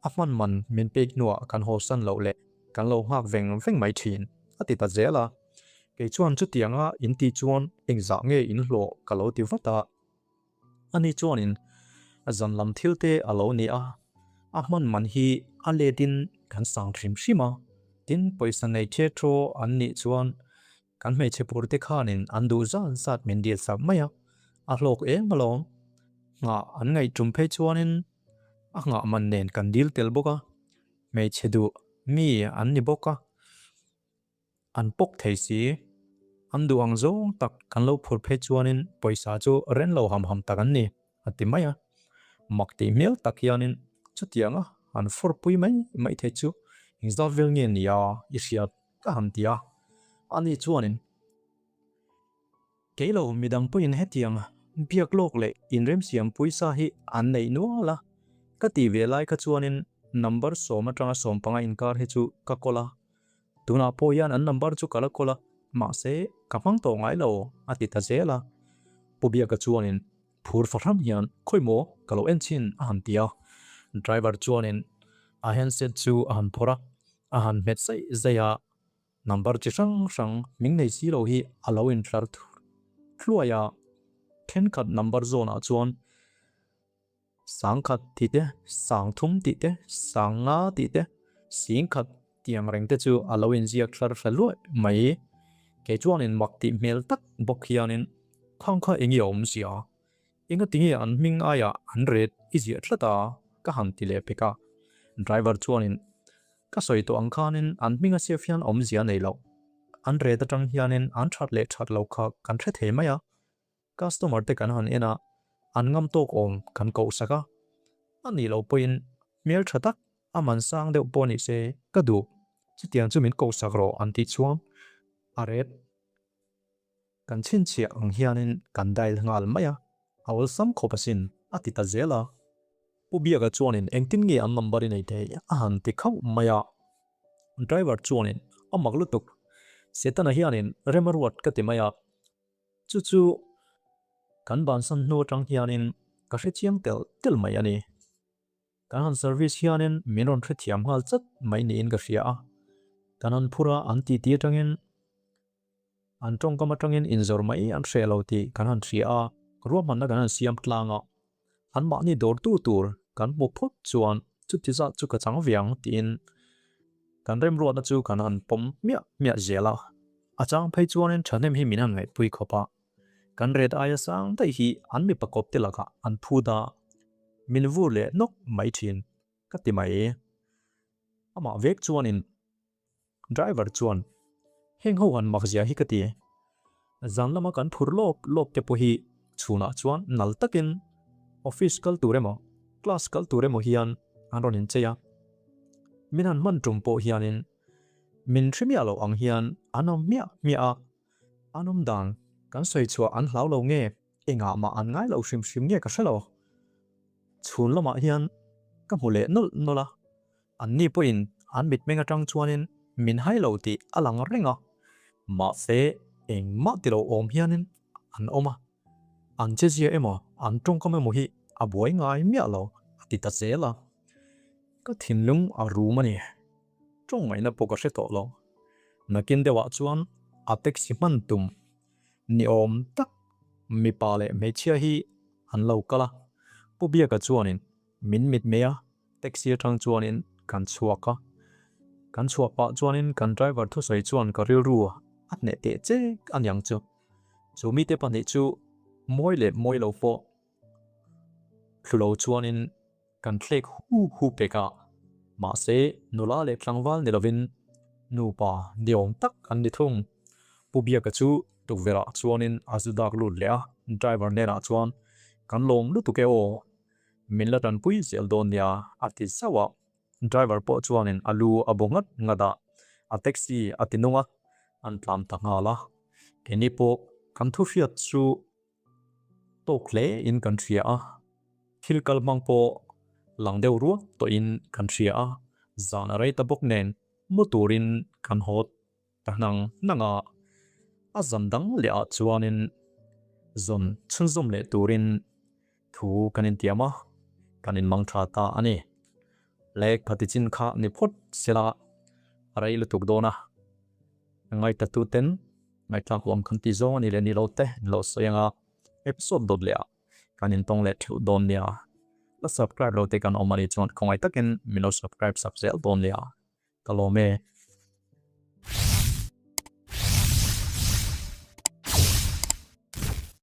a hman man min pek hnuah kan hawsan loh leh kan lo nghak veng veng mai thin, a ti ta zel a. Kei chuan chutianga in tih chuan engzah nge in hlawh ka lo ti vat a. Ani chuanin zan lam thil te a lo ni a, a hman man hi a let in kan sang hrim hrim a, tin pawisa nei the thaw an nih chuan Kan hmeichhe pur te khanin an duh zat zat min dil sak mai a, a hlawk eng alawm. Nghah an ngaih tum phei chuanin a nghah man nen kan dil tel bawk a, hmeichhe duh mi an ni bawk a, an pawk thei si. An duh ang zawng tak kan lo phur phei chuanin pawisa chu ren lo ham ham tak an ni, a ti mai a. Mak tih hmel tak hianin chutianga an fawrpui mai mai thei chu engzat vel nge nia i hriat? Ka han ti a, ani chuanin, Kei lo midang pawhin hetiang biak lawk leh inremsiam pawisa hi an neih nual a, ka tih ve lai kha chuanin number sawm atanga 15 inkar hi chu ka kawl a, tunah pawh hian an number chu ka la kawl a, mahse ka hmang tawh ngai lo a ti ta zel a. Pu Biaka chuanin phur fahram hian khawi maw ka lo en chhin a han ti a, driver chuanin a handset chu a han phawrh a, A han hmet zaih zaih a, number chi hrang hrang hming nei si lo hi a lo intlar thluai a, thenkhat number zawnah chuan sangkhat tih te, sangthum tih te, sangnga tih te, singkhat tih ang reng te chu a lo inziak thlar thla luai mai. Kei chuanin mak tih hmel tak bawk hianin khang kha eng i awm zia, Engatinge an hming aiah an ret i ziah tlat a? ka han ti leh pek a. Driver chuanin, Ka sawi tawh ang khanin an hming a save hian awmzia a nei lo. An ret atang hianin an that leh that lo kha kan hre thei mai a. Customer te kan han en a, an ngam tawk awm kan koh sak a. A nih loh pawhin hmel tha tak a man sang deuh pawh ni se ka duh. Chutiang chu min koh sak rawh an tih chuan a ret. Kan chhinchhiah ang hianin kan dial nghal mai a, a awlsam khawp asin, a ti ta zel a. Pu Biaka chuanin engtin nge an number i nei thei a han ti khauh mai a. Driver chuanin a mak lutuk, Setana hianin rem a ruat ka ti mai a. Chu chu kan bansan hnu atang hianin ka hrechiang telh telh mai a ni. Kan han service hianin min rawn hrethiam nghal chat mai niin ka hria a. Kan han phur a an titi atangin An tawngkam atangin inzawr mai an hreh lo tih kan han hria a, ruahmanna kan han siam tlang a. Anmahni dawrtu tur kan hmu phawt chuan chuti zat chu ka chang viang tiin kan remruatna chu kan han pawm hmiah hmiah zel a. A chang phei chuanin thahnem hi min han ngaihpui khawp a, kan ret aia sang daih hi an mipa kawp te lakah an phut a, min vur leh nawk mai thin ka ti mai. Amah vek chuanin Driver chuan, Heng ho han mak zia hi ka ti. Zan lama kan phur lawp lawp te pawh hi chhunah chuan nal takin office kal tur emaw, class kal tur emaw hian an rawn inchei a. Min han hman tum pawh hianin min hre miah loh ang hian an awm hmiah hmiah a. An awm dan kan sawi chhuah an hlau lo nge engah mah an ngai lo hrim hrim nge ka hre lo. Chhun lamah hian ka hmu leh nawlh nawlh a. Anni pawhin an mitmeng atang chuanin min hai lo tih a lang reng a, mahse engmah ti lo awm hianin an awm a, an chezia emaw an tawngkam emaw hi a buai ngai miah lo a ti ta zel a. Ka thinlung a rum a ni, tawng ngaihna pawh ka hre tawh lo. Nakin deuhah chuan a taxi hman tum ni awm tak mipa leh hmeichhia hi an lo kal a, Pu Biaka chuanin min mitmei a. Taxi atang chuanin kan chhuak a, kan chhuah pah chuanin kan driver thusawi chuan ka rilru a hneh teh chek a niang chu. Chu mite pahnih chu mawi leh mawi lo pawh thlu lo chuanin kan thlek hu hu pek a, mahse nula leh tlangval ni lovin nupa ni awm tak an ni thung. Pu Biaka chu tukverh ah chuanin a zu dak lut leh a, driver hnenah chuan, Kan lawm lutuk e aw, min la tanpui zel dawn nia a ti zauh a. Driver pawh chuanin a lu a bu nghat nghat a, a taxi a ti nung a, an tlan ta nghal a. Keini pawh kan thu hriat chu tawk hle in kan hria a, thil kal hmang pawh lang deuh ruak tawh in kan hria a, zan a rei ta bawk nen mu turin kan haw ta hnang hnang a, a zan dang leh ah chuanin zawn chhunzawm leh turin thu kan intiam a, kan inmang tha ta a ni. Lehkha tichin kha ni phawt sela a rei lutuk dawn a, ngaihtlatuten ngaihthlak huam kan ti zawng a ni leh ni lo te in lo sawi ang a, episode dawt leh ah kan intawng leh theuh dawn nia. La subscribe lo te kan awm a nih chuan khawngaih takin min lo subscribe sak zel dawn nia. Ka lawm e.